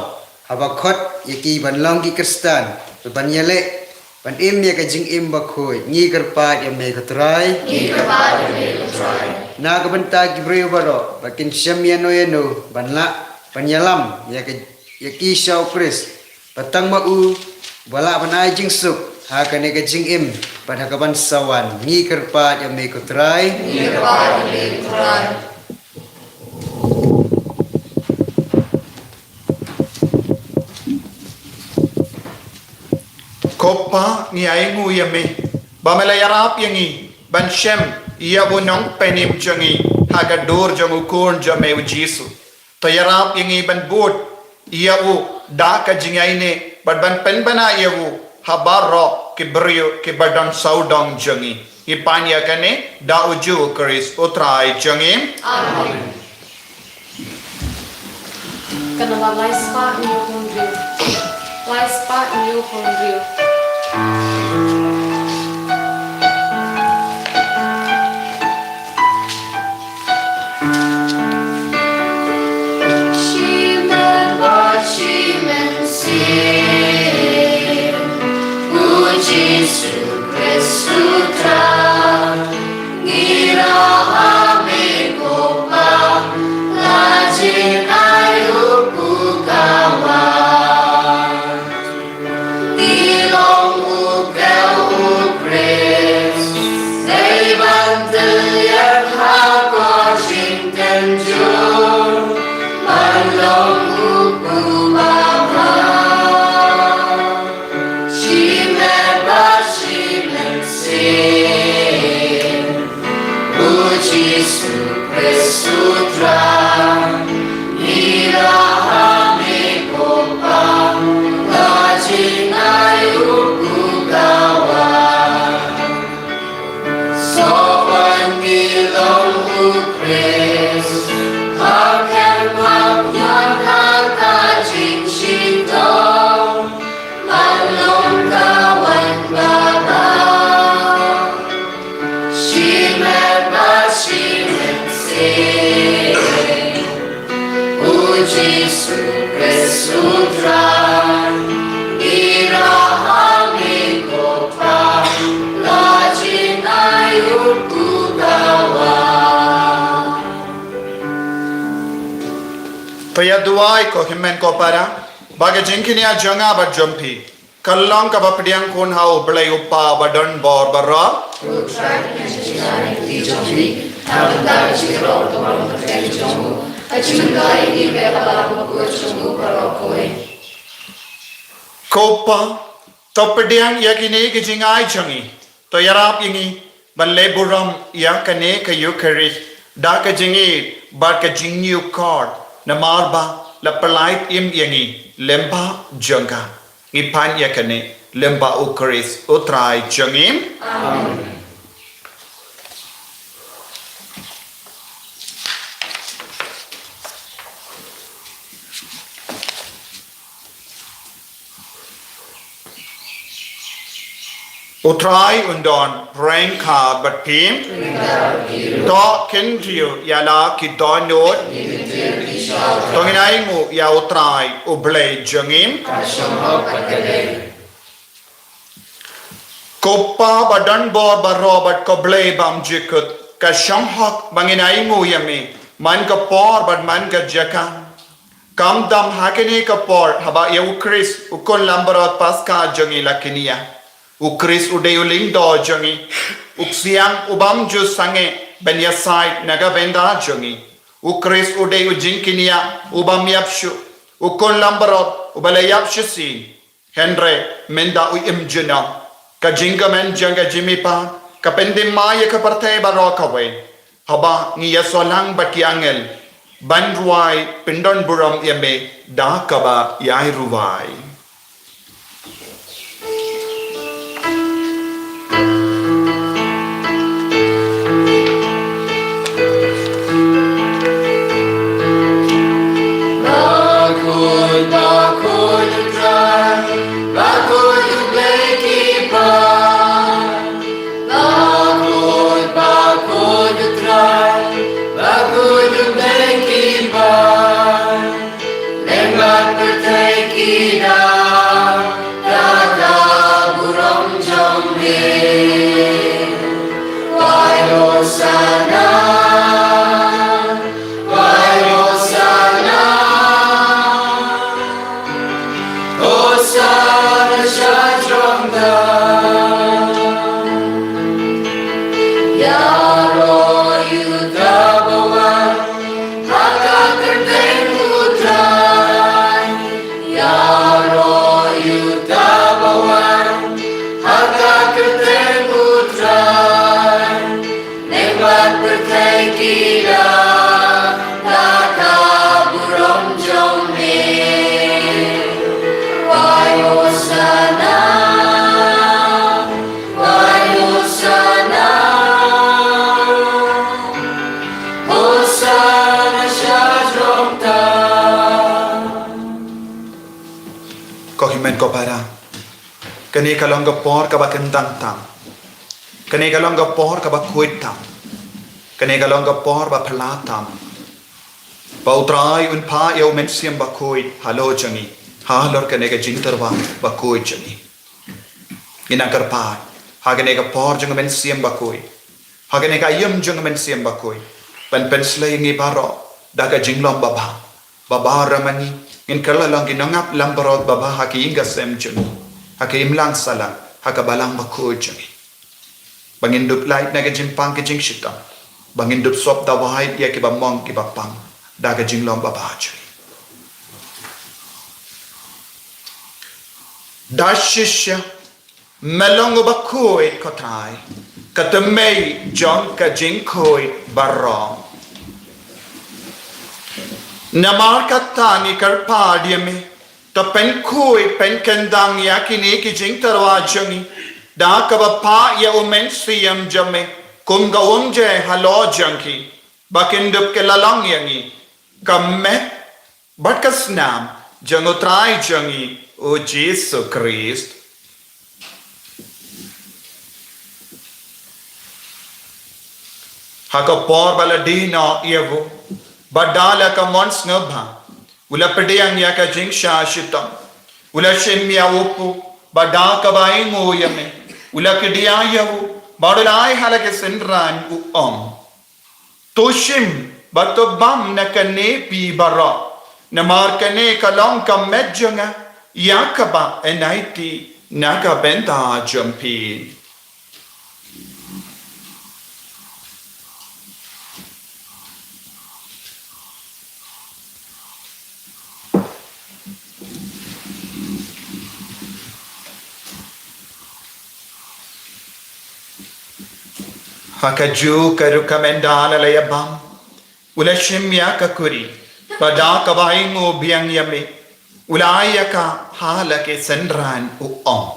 haba khot ïa ki ban long ki Khristan, ban ïaleh, ban im ïa ka jingim bakhuid, ngi kyrpad ïa me ko Trai. Ngi kyrpad ïa me ko Trai. Na ka bynta ki briew baroh, ba kin shem ïano ïano ban lah ban ïalam ïa ka, ïa ki sha u Khrist, ba tang ma u ba lah ban ai jingsuk ha kane ka jingim bad ha kaban sa wan, ngi kyrpad ïa me ko Trai. Ngi kyrpad ïa me ko Trai. Ko Kpa, ngi ainguh ïa me ba me la ïarap ïa ngi ban shem ïa u Nongpynim jong ngi ha ka dur jong u Khun jong me u Jisu. To ïarap ïa ngi ban bud ïa u da ka jingïaineh, bad ban pynbna ïa u ha baroh ki briew kiba don sawdong jong ngi. Ngi pan ïa kane da u Jisu Khrist u Trai jong ngi. Amen. Ka namba lai spah hynñiew phew hynriew. Lai spah hynñiew phew hynriew. Shimet bad shimensien u Jisu Khrist u Trai. Ngi la ha me ko Kpa, la jin ai u pukawai. Ngi long u khew u Khrist, dei ban tylliat ha ka jingtynjuh, ban long u pukawai. Shimet bad shimensien u Jisu Khrist u Trai. Ngi la ha me ko Kpa, la jin ai u pukawai. Sohwan ngi long u Khrist, ha kem ha pynïaid ha ka jingshitom, ban long ka wan babha. Shimet bad shimensien u Jisu Khrist u Trai. Ngi la ha me ko Kpa, la jin ai u pukawai. To ïa duwai ko hynmen ko para, ba ka jingkñia jong nga bad jong phi kan long kaba pdiang khun ha U Blei U Kpa ba don bor baroh. U Trai, pynjynjar ïa ki jong phi na ka bynta ka jingrwai ka burom kyrteng jong u. Ka jingmyntoi ïa ngi peit ha U Kpa Bakhuid jong u baroh kawei. Ko Kpa, to pdiang ïa kine ki jingai jong ngi. To ïarap ïa ngi ban leh burom ïa kane ka Ïukharist da ka jingïeit bad ka jingñiewkor, namar ba la pyllait im ïa ngi lyngba jong ka. Ngi pan ïa kane lyngba U Khrist U Trai jong ngi. Amen. U Trai un don ryngkat bad phi. To khyndiat ïa la ki dohnud. To ngin ainguh ïa U Trai U Blei jong ngi. Ko Pa ba don bor baroh bad ko Blei bymjukut, ka shong hok ba ngin ainguh ïa me man ka por bad man ka jaka. Khamtam ha kane ka por haba ïa U Khrist U Khun Langbrot Paskha jong ngi la kñia. U Khrist u dei u lyngdoh jong ngi, u ksiang u bym ju sangeh ban ïasaid na ka bynta jong ngi. U Khrist u dei u jingkñia u bym ïap shuh, U Khun Langbrot uba la ïap shisien. Hynrei mynta u im junom. Ka jingkmen jong ka jingmihpat ka pynthymmai ïa ka pyrthei baroh kawei. Haba ngi ïasoh lang bad ki angel ban rwai pyndonburom ïa me da kaba ïai rwai. Bakhuid, bakhuid U Trai, bakhuid U Blei ki ban. Bakhuid, bakhuid U Trai, bakhuid U Blei ki ban. Lem bad pyrthei ki da, da ka burom jong me. Wai Hosanna, wai Hosanna. Hosanna sha jrong da. Ïaroh ïa uta ba wan ha ka kyrteng U Trai. Ïaroh ïa uta ba wan ha ka kyrteng U Trai. Lem bad pyrthei ki da, da ka burom jong me. Wai Hosanna, wai Hosanna. Hosanna sha jrong da. Ko hynmen ko para. Kane ka long ka por kaba kyntang tam. Kane ka long ka por kaba khuid tam. Kane ka long ka por ba phylla tam. Ba U Trai un phah ïa U Mynsiem Bakhuid halor jong ngi, halor kane ka jingtyrwa bakhuid jong ngi. Ngin nang kyrpad ha kane ka por jong U Mynsiem Bakhuid, ha kane ka aïom jong U Mynsiem Bakhuid, ban pynslei ïa ngi baroh da ka jinglong babha. Ba baroh ma ngi ngin kylla long ki nongap langbrot babha ha ki ïing ki sem jong ngi, ha ki imlang sahlang, ha ka balang bakhuid jong ngi. Ba ngin dup lait na ka jingpang ka jingshitom, ba ngin dup sop dawai ïa kiba mong kiba pang da ka jinglong babha jong ngi. Da shisha Me long uba khuid ko Trai, ka tymmen jong ka jingkhuid baroh. Namar kata ngi kyrpad ïa me, to pynkhuid pynkyndang ïa kine ki jingtyrwa jong ngi da kaba phah ïa u Mynsiem jong me kum ka umjer halor jong ki, ba kin dup ki la long ïa ngi ka met bad ka snam jong u Trai jong ngi u Jisu Khrist. Ha ka por ba la die noh ïa u, bad da la ka mon sngewbha, u la pdiang ïa ka jingshah shitom, u la shim ïa u puk, bad da kaba ainguh ïa me, u la kdiah ïa u, bad u la ai ha la ki synran u ong: To shim bad to bam na kane phi baroh, namar kane ka long ka met jong nga, ïa kaba yn aiti na ka bynta jong phi. Ha kajuh ka rukom ynda la la ïa bam, u la shim ïa ka kuri, bad da kaba ainguh biang ïa me, u la ai ïa ka ha la ki synran, u ong: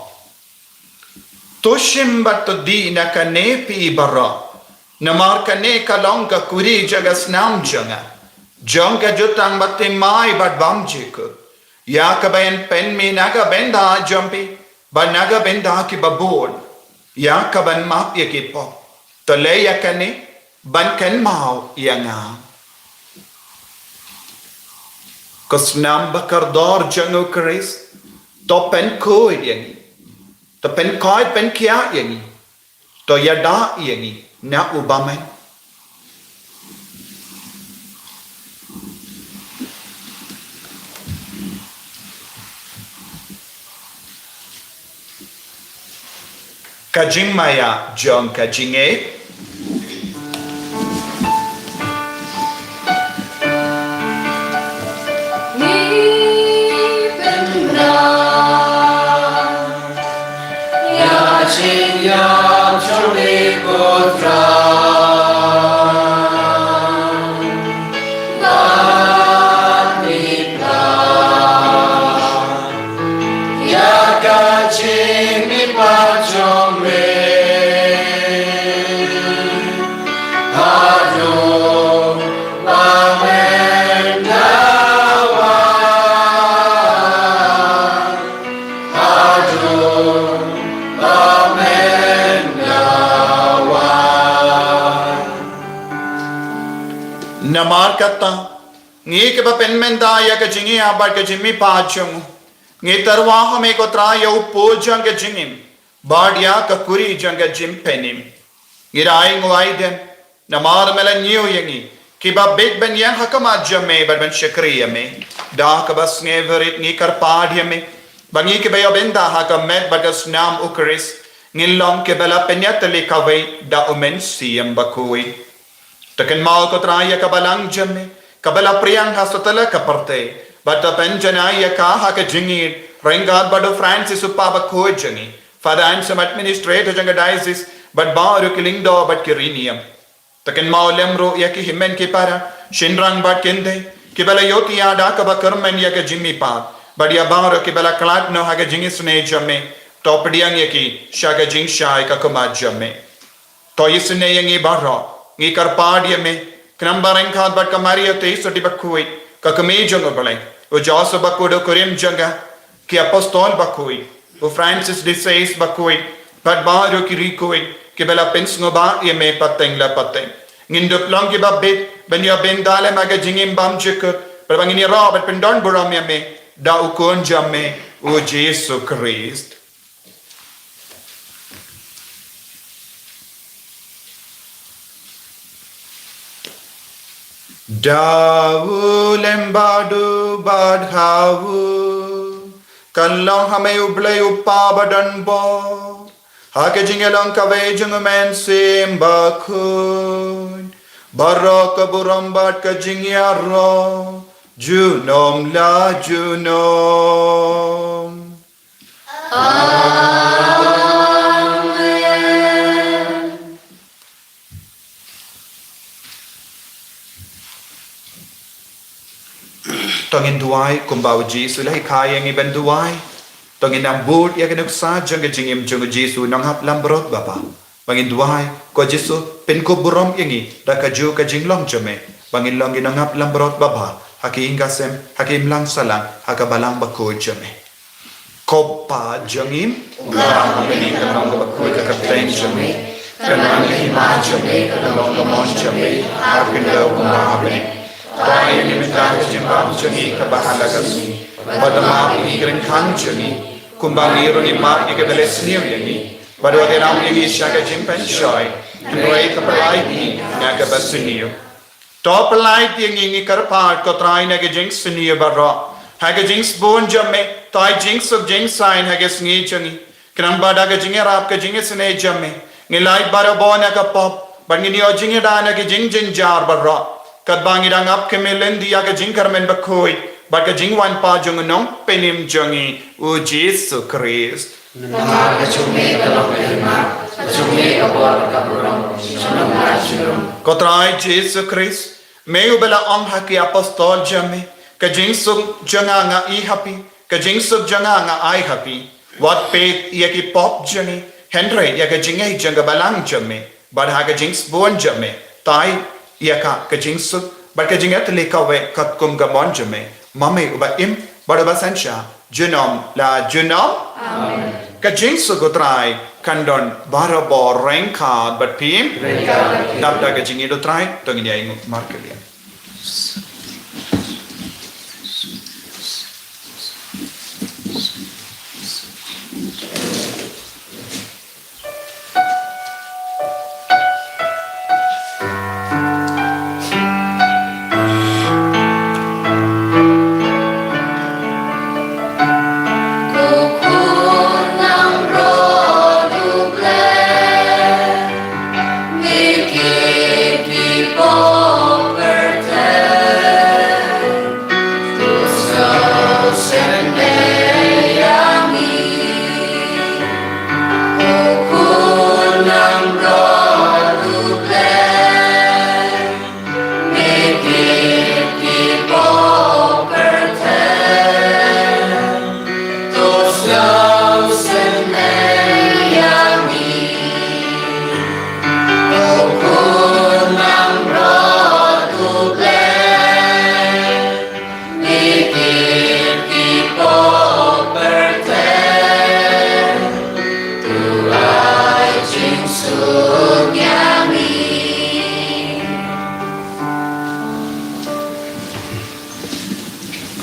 To shim bad to dih na kane phi baroh, namar kane ka long ka kuri jong ka snam jong nga, jong ka jutang bathymmai bad bymjukut, ïa kaba yn pynmih na ka bynta jong phi bad na ka bynta kiba bun, ïa kaban map ïa ki pop. To leh ïa kane ban kynmaw ïa nga. Ka snam bakordor jong u Khrist, to pynkhuid ïa ngi, to pynkhuid pynkhiah ïa ngi, to ïada ïa ngi na u bymman. Ka jingmaïa jong ka jingngeit. Ngi pynbna ïa ka jingïap jong me ko Trai, bad ngi pynbna ïa ka jingmihpat jong me haduh ba men da wan, haduh ba men da wan. Namar kata, ngi kiba pynmynta ïa ka jingïap bad ka jingmihpat jong u, ngi tyrwa ha me ko Trai ïa u pud jong ka jingim bad ïa ka kuri jong ka jingpynim. Ngi da ainguh aidem namar me la ñiew ïa ngi kiba bit ban ïeng ha khmat jong me bad ban shakri ïa me. Da kaba sngewrit ngi kyrpad ïa me ba ngi kiba ïoh bynta ha ka met bad ka snam u Khrist, ngin long kiba la pynïatylli kawei da u Mynsiem Bakhuid. To kynmaw ko Trai ïa ka balang jong me kaba la phriang ha satlak ka pyrthei, bad to pynjanai ïa ka ha ka jingïeit ryngkat bad u Francis u Papa bakhuid jong ngi, Father Anselm, administrator jong ka diocese, bad baroh ki lyngdoh bad ki riewniam. To kynmaw lem ruh ïa ki hynmen ki para, shynrang bad kynthei kiba la ïohthiah da kaba kyrmen ïa ka jingmihpat, bad ïa baroh kiba la khlad noh ha ka jingisynei jong me. To pdiang ïa ki sha ka jingshai ka khmat jong me. To isynei ïa ngi baroh, ngi kyrpad ïa me, khnang ba ryngkat bad ka Maria Theisotti bakhuid, ka Kmie jong u Blei, u Joseph bakhuid u kurim jong ka, ki apostol bakhuid, u Francis de Sales bakhuid, bad baroh ki riewkhuid kiba la pynsngewbha ïa me pateng la pateng, ngin dup long kiba bit ban ïoh bynta lem ha ka jingim bymjukut, bad ba ngin ïaroh bad pyndonburom ïa me da u Khun jong me, u Jisu Khrist. Da u lem bad u bad ha u, kan long ha me u Blei u Kpa badonbor, ha ka jingïalong kawei jong u Mynsiem Bakhuid, baroh ka burom bad ka jingïaroh junom la junom. Amen. To ngin duwai kumba u Jisu u la hikai ïa ngi ban duwai. To ngin nang bud ïa ka nuksa jong ka jingim jong u Jisu u nonghap langbrot babha. Ba ngin duwai, ko Jisu, pynkup burom ïa ngi da kajuh ka jinglong jong me, ba ngin long ki nonghap langbrot babha ha ka ïing ka sem, ha ka imlang sahlang, ha ka balang bakhuid jong me. Ko Kpa jong ngi, uba ha bneng, kan long kaba khuid ka kyrteng jong me, kan long ka hima jong me, kan long ka mon jong me ha ka khyndew kumba ha bneng. To ai ïa ngi mynta ka jingbam jong ngi kaba ha la ka sngi, bad to map ïa ngi ki ryngkang jong ngi, kumba ngi ruh ngi map ïa kiba leh sniew ïa ngi. Bad wat ïalam ïa ngi sha ka jingpynshoi, hynrei to pyllait ngi na kaba sniew. To pyllait ïa ngi, ngi kyrpad, ko Trai, na ka jingsniew baroh. Ha ka jingsbun jong me, to ai jingsuk jingsaiñ ha ka sngi jong ngi, khnang ba da ka jingïarap ka jingisynei jong me, ngin lait barabor na ka pop, bad ngin ïoh jingïada na ka jingjynjar baroh, katba ngi dang ap khmih lynti ïa ka jingkyrmen bakhuid bad ka jingwan pat jong u Nongpynim jong ngi, u Jisu Khrist. Namar ka jong me ka long ka hima, ka jong me ka bor ka burom, junom la junom. Ko Trai Jisu Khrist, me uba la ong ha ki apostol jong me, ka jingsuk jong nga nga ai ha phi, ka jingsuk jong nga nga ai ha phi. Wat peit ïa ki pop jong ngi, hynrei ïa ka jingngeit jong ka balang jong me. Bad ha ka jingsbun jong me, tai ïa ka ka jingsuk bad ka jingïatylli kawei katkum ka mon jong me, ma me uba im bad uba synshar junom la junom. Amen. Ka jingsuk U Trai kan don barabor ryngkat bad phi. Ryngkat bad phi. Dap da ka jingïeit U Trai to ngin ïa ïnguh markylliang.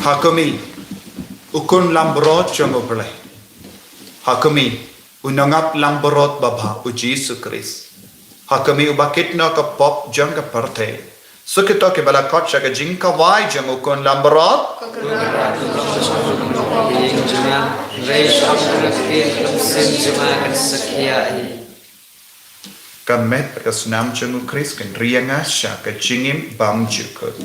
Ha khmih, u khun langbrot jong U Blei. Ha khmih, u nongap langbrot babha u Jisu Khrist. Ha khmih uba kit noh ka pop jong ka pyrthei. Suk ïa kito kiba la khot sha ka jingkhawai jong u khun langbrot. Ka met bad ka snam jong u Khrist kan ri ïa nga sha ka jingim bymjukut.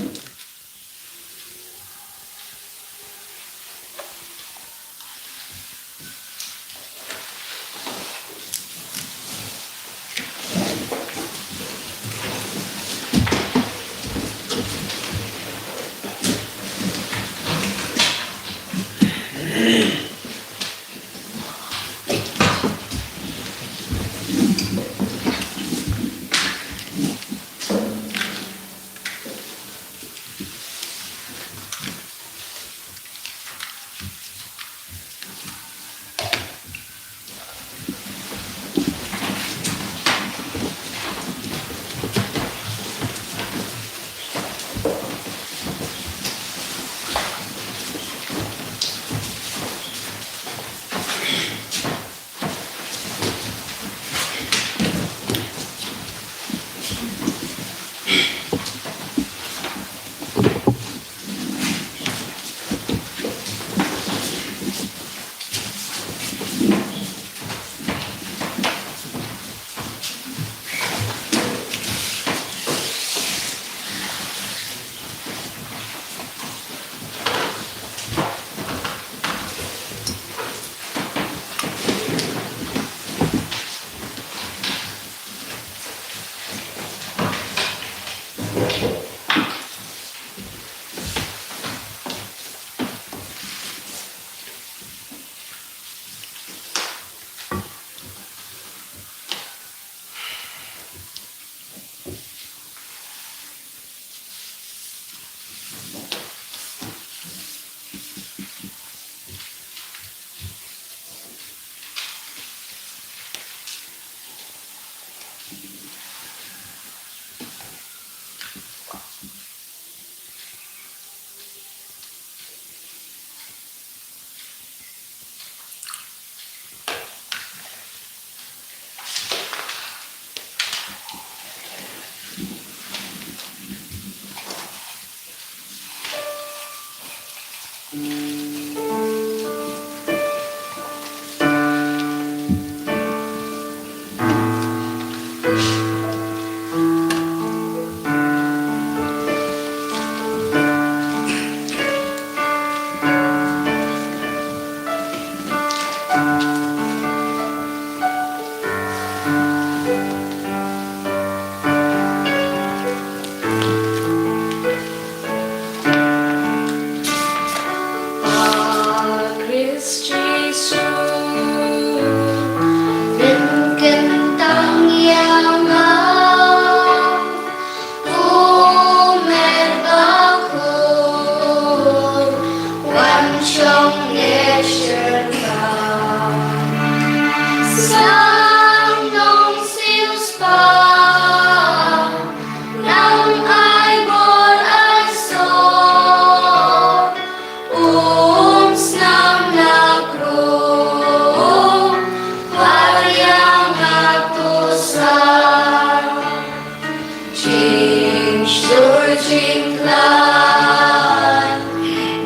Shuh jingkhlaiñ,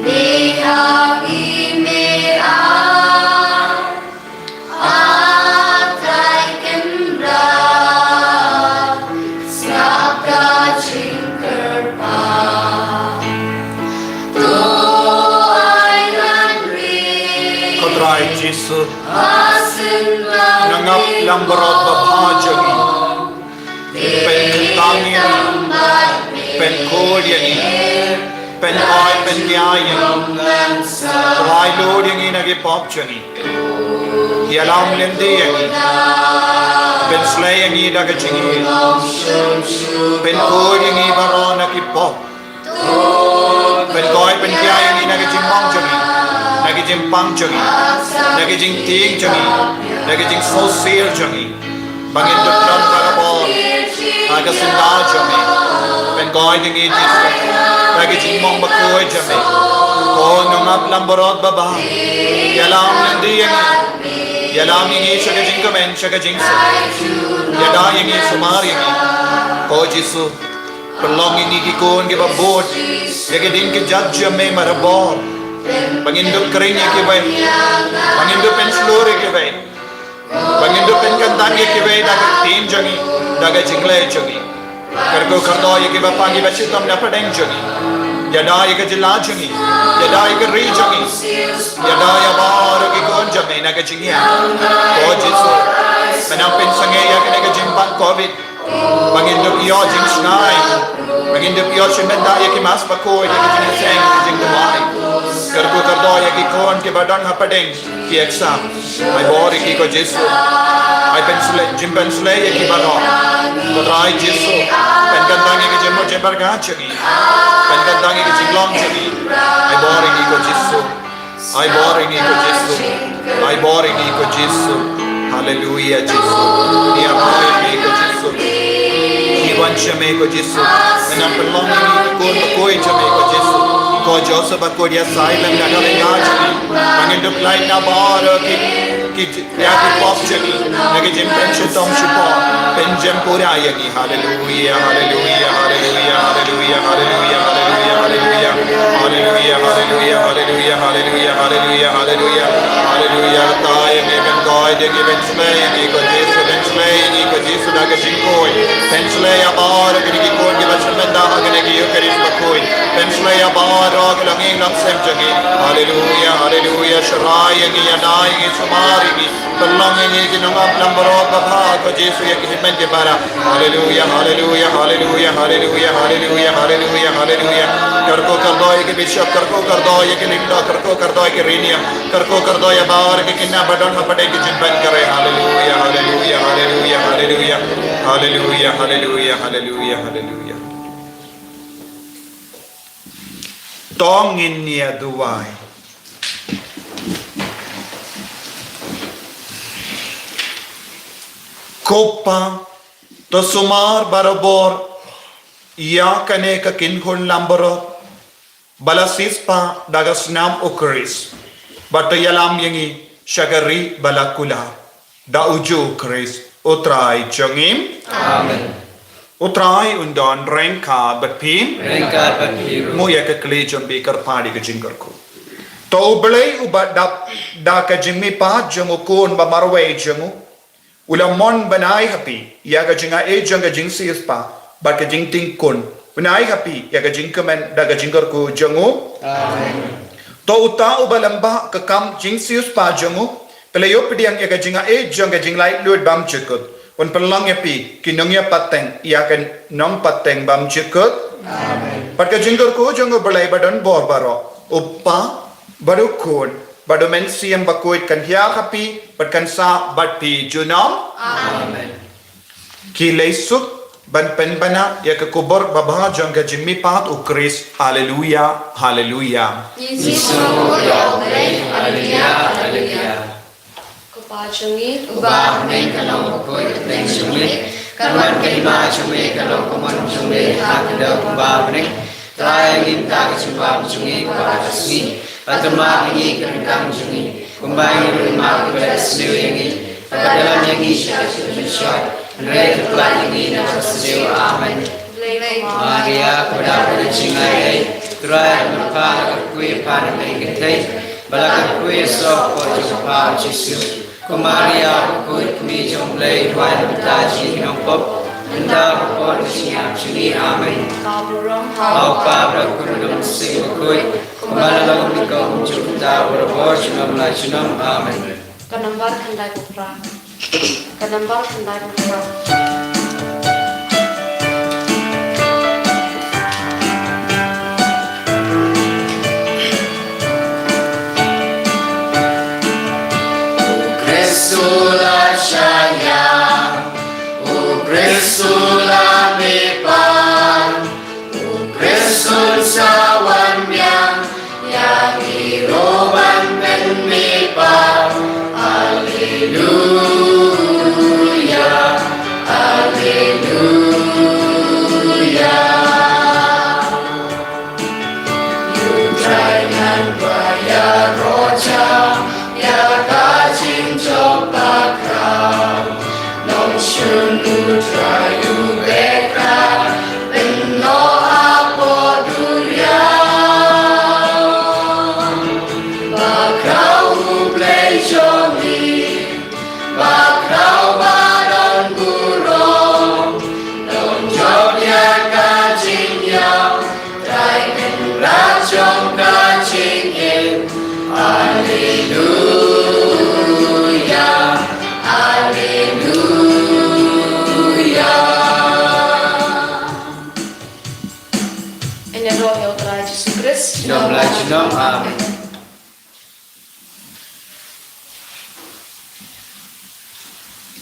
ni ha ngi me a, a tai kynrad, sngap ka jingkyrpad. To ai ngan ri. Ko Trai Jisu, ha sien nga ngap lang barot ba bha jong ngi. Pynkyntang ïa ngi, pynkhuid ïa ngi, pynkoit pynkhia ïa ngi. Rai lut ïa ngi na ki pop jong ngi. Ïalam lynti ïa ngi. Pynshlei ïa ngi da ka jingïeit. Pynkhuid ïa ngi baroh na ki pop. Pynkoit pynkhia ïa ngi na ka jingmong jong ngi, na ka jingpang jong ngi, na ka jingtieng jong ngi, na ka jingsngewsih jong ngi. Ba ngin dup don barabor ha ka syndah jong ngi. Pynkoit ïa ngi Jisu da ka jingmong bakhuid jong ngi. Ko Nongap Langbrot babha, ïalam lynti ïa ngi. Ïalam ïa ngi sha ka jingkmen, sha ka jingsuk. Ïada ïa ngi, sumar ïa ngi. Ko Jisu, pynlong ïa ngi ki khun kiba bud ïa ki ding ki jait jong me marabor. Ba ngin dup khring ïa kiwei, ba ngin dup pynshlur ïa kiwei, ba ngin dup pynkyntang ïa kiwei da ka ktien jong ngi, da ka jingleh jong ngi. Kyrkhu kyrdoh ïa kiba pang, kiba shitom na pdeng jong ngi. Ïada ïa ka jylla jong ngi, ïada ïa ka ri jong ngi. Ïada ïa baroh ki khun jong me na ka jingïap. Ko Jisu, mynta pynsangeh ïa kane ka jingpang covid. Ba ngin dup ïoh jingshngaiñ, ba ngin dup ïoh shim bynta ïa ki mask bakhuid, ïa ki jingïaseng, ïa ki jingduwai. Kyrkhu kyrdoh ïa ki khun kiba don hapdeng ki exam. Ai bor ïa ki ko Jisu. Ai pynshlei, jingpynshlei ïa ki baroh. Ko Trai Jisu, pynkyntang ïa ki jingmut jingpyrkhat jong ngi. Pynkyntang ïa ki jinglong jong ngi. Ai bor ïa ki ko Jisu. Ai bor ïa ngi ko Jisu. Ai bor ïa ngi ko Jisu. Haleluya Jisu. Ngi ïa bor ïa ngi ko Jisu. Ngi wan sha me ko Jisu. Mynta pynlong ïa ngi ki khun bakhuid jong me ko Jisu. Ko Joseph bakhuid, ïa sai lem da ka bynta jong ngi. Ba ngin dup lait na baroh ki, ki Ïa ki pop jong ngi, ïa ki jingpynshitom shipor, pynjem pura ïa ngi. Haleluya, haleluya, haleluya, haleluya, haleluya. Haleluya, haleluya, haleluya, haleluya. Kata ïa ngi, pynkhuid ïa ngi, pynshlei ïa ngi ko Jisu, pynshlei ïa ngi ko Jisu da ka jingkhuid. Pynshlei ïa baroh kine ki khun kiba shim bynta ha kane ka Eucharist bakhuid. Pynshlei ïa baroh ki longïing longsem jong ngi. Haleluya, haleluya. Sharai ïa ngi, ïada ïa ngi, sumar ïa ngi. Pynlong ïa ngi ki nongap langbrot babha ko Jisu ïa ki hynmen ki para. Haleluya, haleluya, haleluya. Kyrkhu kyrdoh ïa ki bishop, kyrkhu kyrdoh ïa ki lyngdoh, kyrkhu kyrdoh ïa ki riewniam, kyrkhu kyrdoh ïa baroh ki khynnah ba don hapdeng ki jingpynkhreh. Haleluya, haleluya, haleluya. Haleluya, haleluya, haleluya, haleluya. To ngin ïa duwai. Ko Pa, to sumar barabor ïa kane ka kynhun langbrot ba la siewspah da ka snam U Khrist, bad to ïalam ïa ngi sha ka ri ba la kular. Da uju Khrist U Trai jong ngi. Amen. U Trai un don ryngkat bad phi. Ryngkat bad phi ruh. Mut ïa ka khlieh jong phi, kyrpad ïa ka jingkyrkhu. To U Blei uba dap da ka jingmihpat jong U Khun ba marwei jong u, u la mon ban ai ha phi ïa ka jingaiei jong ka jingsiewspah bad ka jingtieng khun, un ai ha phi ïa ka jingkmen da ka jingkyrkhu jong u. Amen. To uta uba lem bad ka kam jingsiewspah jong u, te la ïoh pdiang ïa ka jingaiei jong ka jinglaitluid bymjukut, un pynlong ïa phi ki nongïapateng ïa ki nongpateng bymjukut. Amen. Bad ka jingkyrkhu jong U Blei badonbor baroh, U Kpa bad U Khun bad U Mynsiem Bakhuid, kan hiar ha phi bad kan sah bad phi junom. Amen. Ki leit suk ban pynbna ïa ka khubor babha jong ka jingmihpat U Khrist. Haleluya, haleluya. Ngi sngewnguh ïa U Blei. Haleluya, haleluya. Ko Pa jong ngi uba ha bneng, ka long bakhuid ka kyrteng jong me. Kan wan ka hima jong me, kan long ka mon jong me ha ka khyndew kumba ha bneng. To ai ïa ngi mynta ka jingbam jong ngi kaba ha ka sngi. Bad to map ïa ngi ki ryngkang jong ngi, kumba ngi ruh ngi map ïa kiba ïasniew ïa ngi. Bad to ïalam ïa ngi sha ka jingpynshoi, hynrei to pynlait ïa ngi na kaba sniew. Amen. Maria, khuda ka jingaiei, Trai u don bad pha, la kyrkhu ïa pha na ka bynta ki kynthei, bad la kyrkhu ïa u soh hapoh jong ka kpa u Jisu. Ko Maria bakhuid, Kmie jong U Blei, duwai na ka bynta jong ngi ki nongpop, mynta bad ha ka por jong ka jingïap jong ngi. Amen. Ha u Kpa bad ha u Khun bad ha u Mynsiem Bakhuid, kumba la long, mynta bad kumjuh mynta, barabor, junom la junom. Amen. Ka nombar khyndai phew phra. Ka nombar khyndai phew phra. U Khrist u la shah ïa, u Khrist u la mihpat, u Khrist un sa wan biang, ïa ngi ruh ban pynmihpat. Alleluia, alleluia. Ïa u Trai ngan kwah ïaroh jam, ïa ka jingjop bakhraw. Nongshun u Trai u beh krad, pynlong hapoh duriaw. Bakhraw U Blei jong ngi, bakhraw ba don burom, nongjop ïa ka jingïap, Trai Kynrad jong ka jingim. Alleluia, alleluia. Ngin ïaroh ïa U Trai Jisu Khrist. Junom la junom. Amen.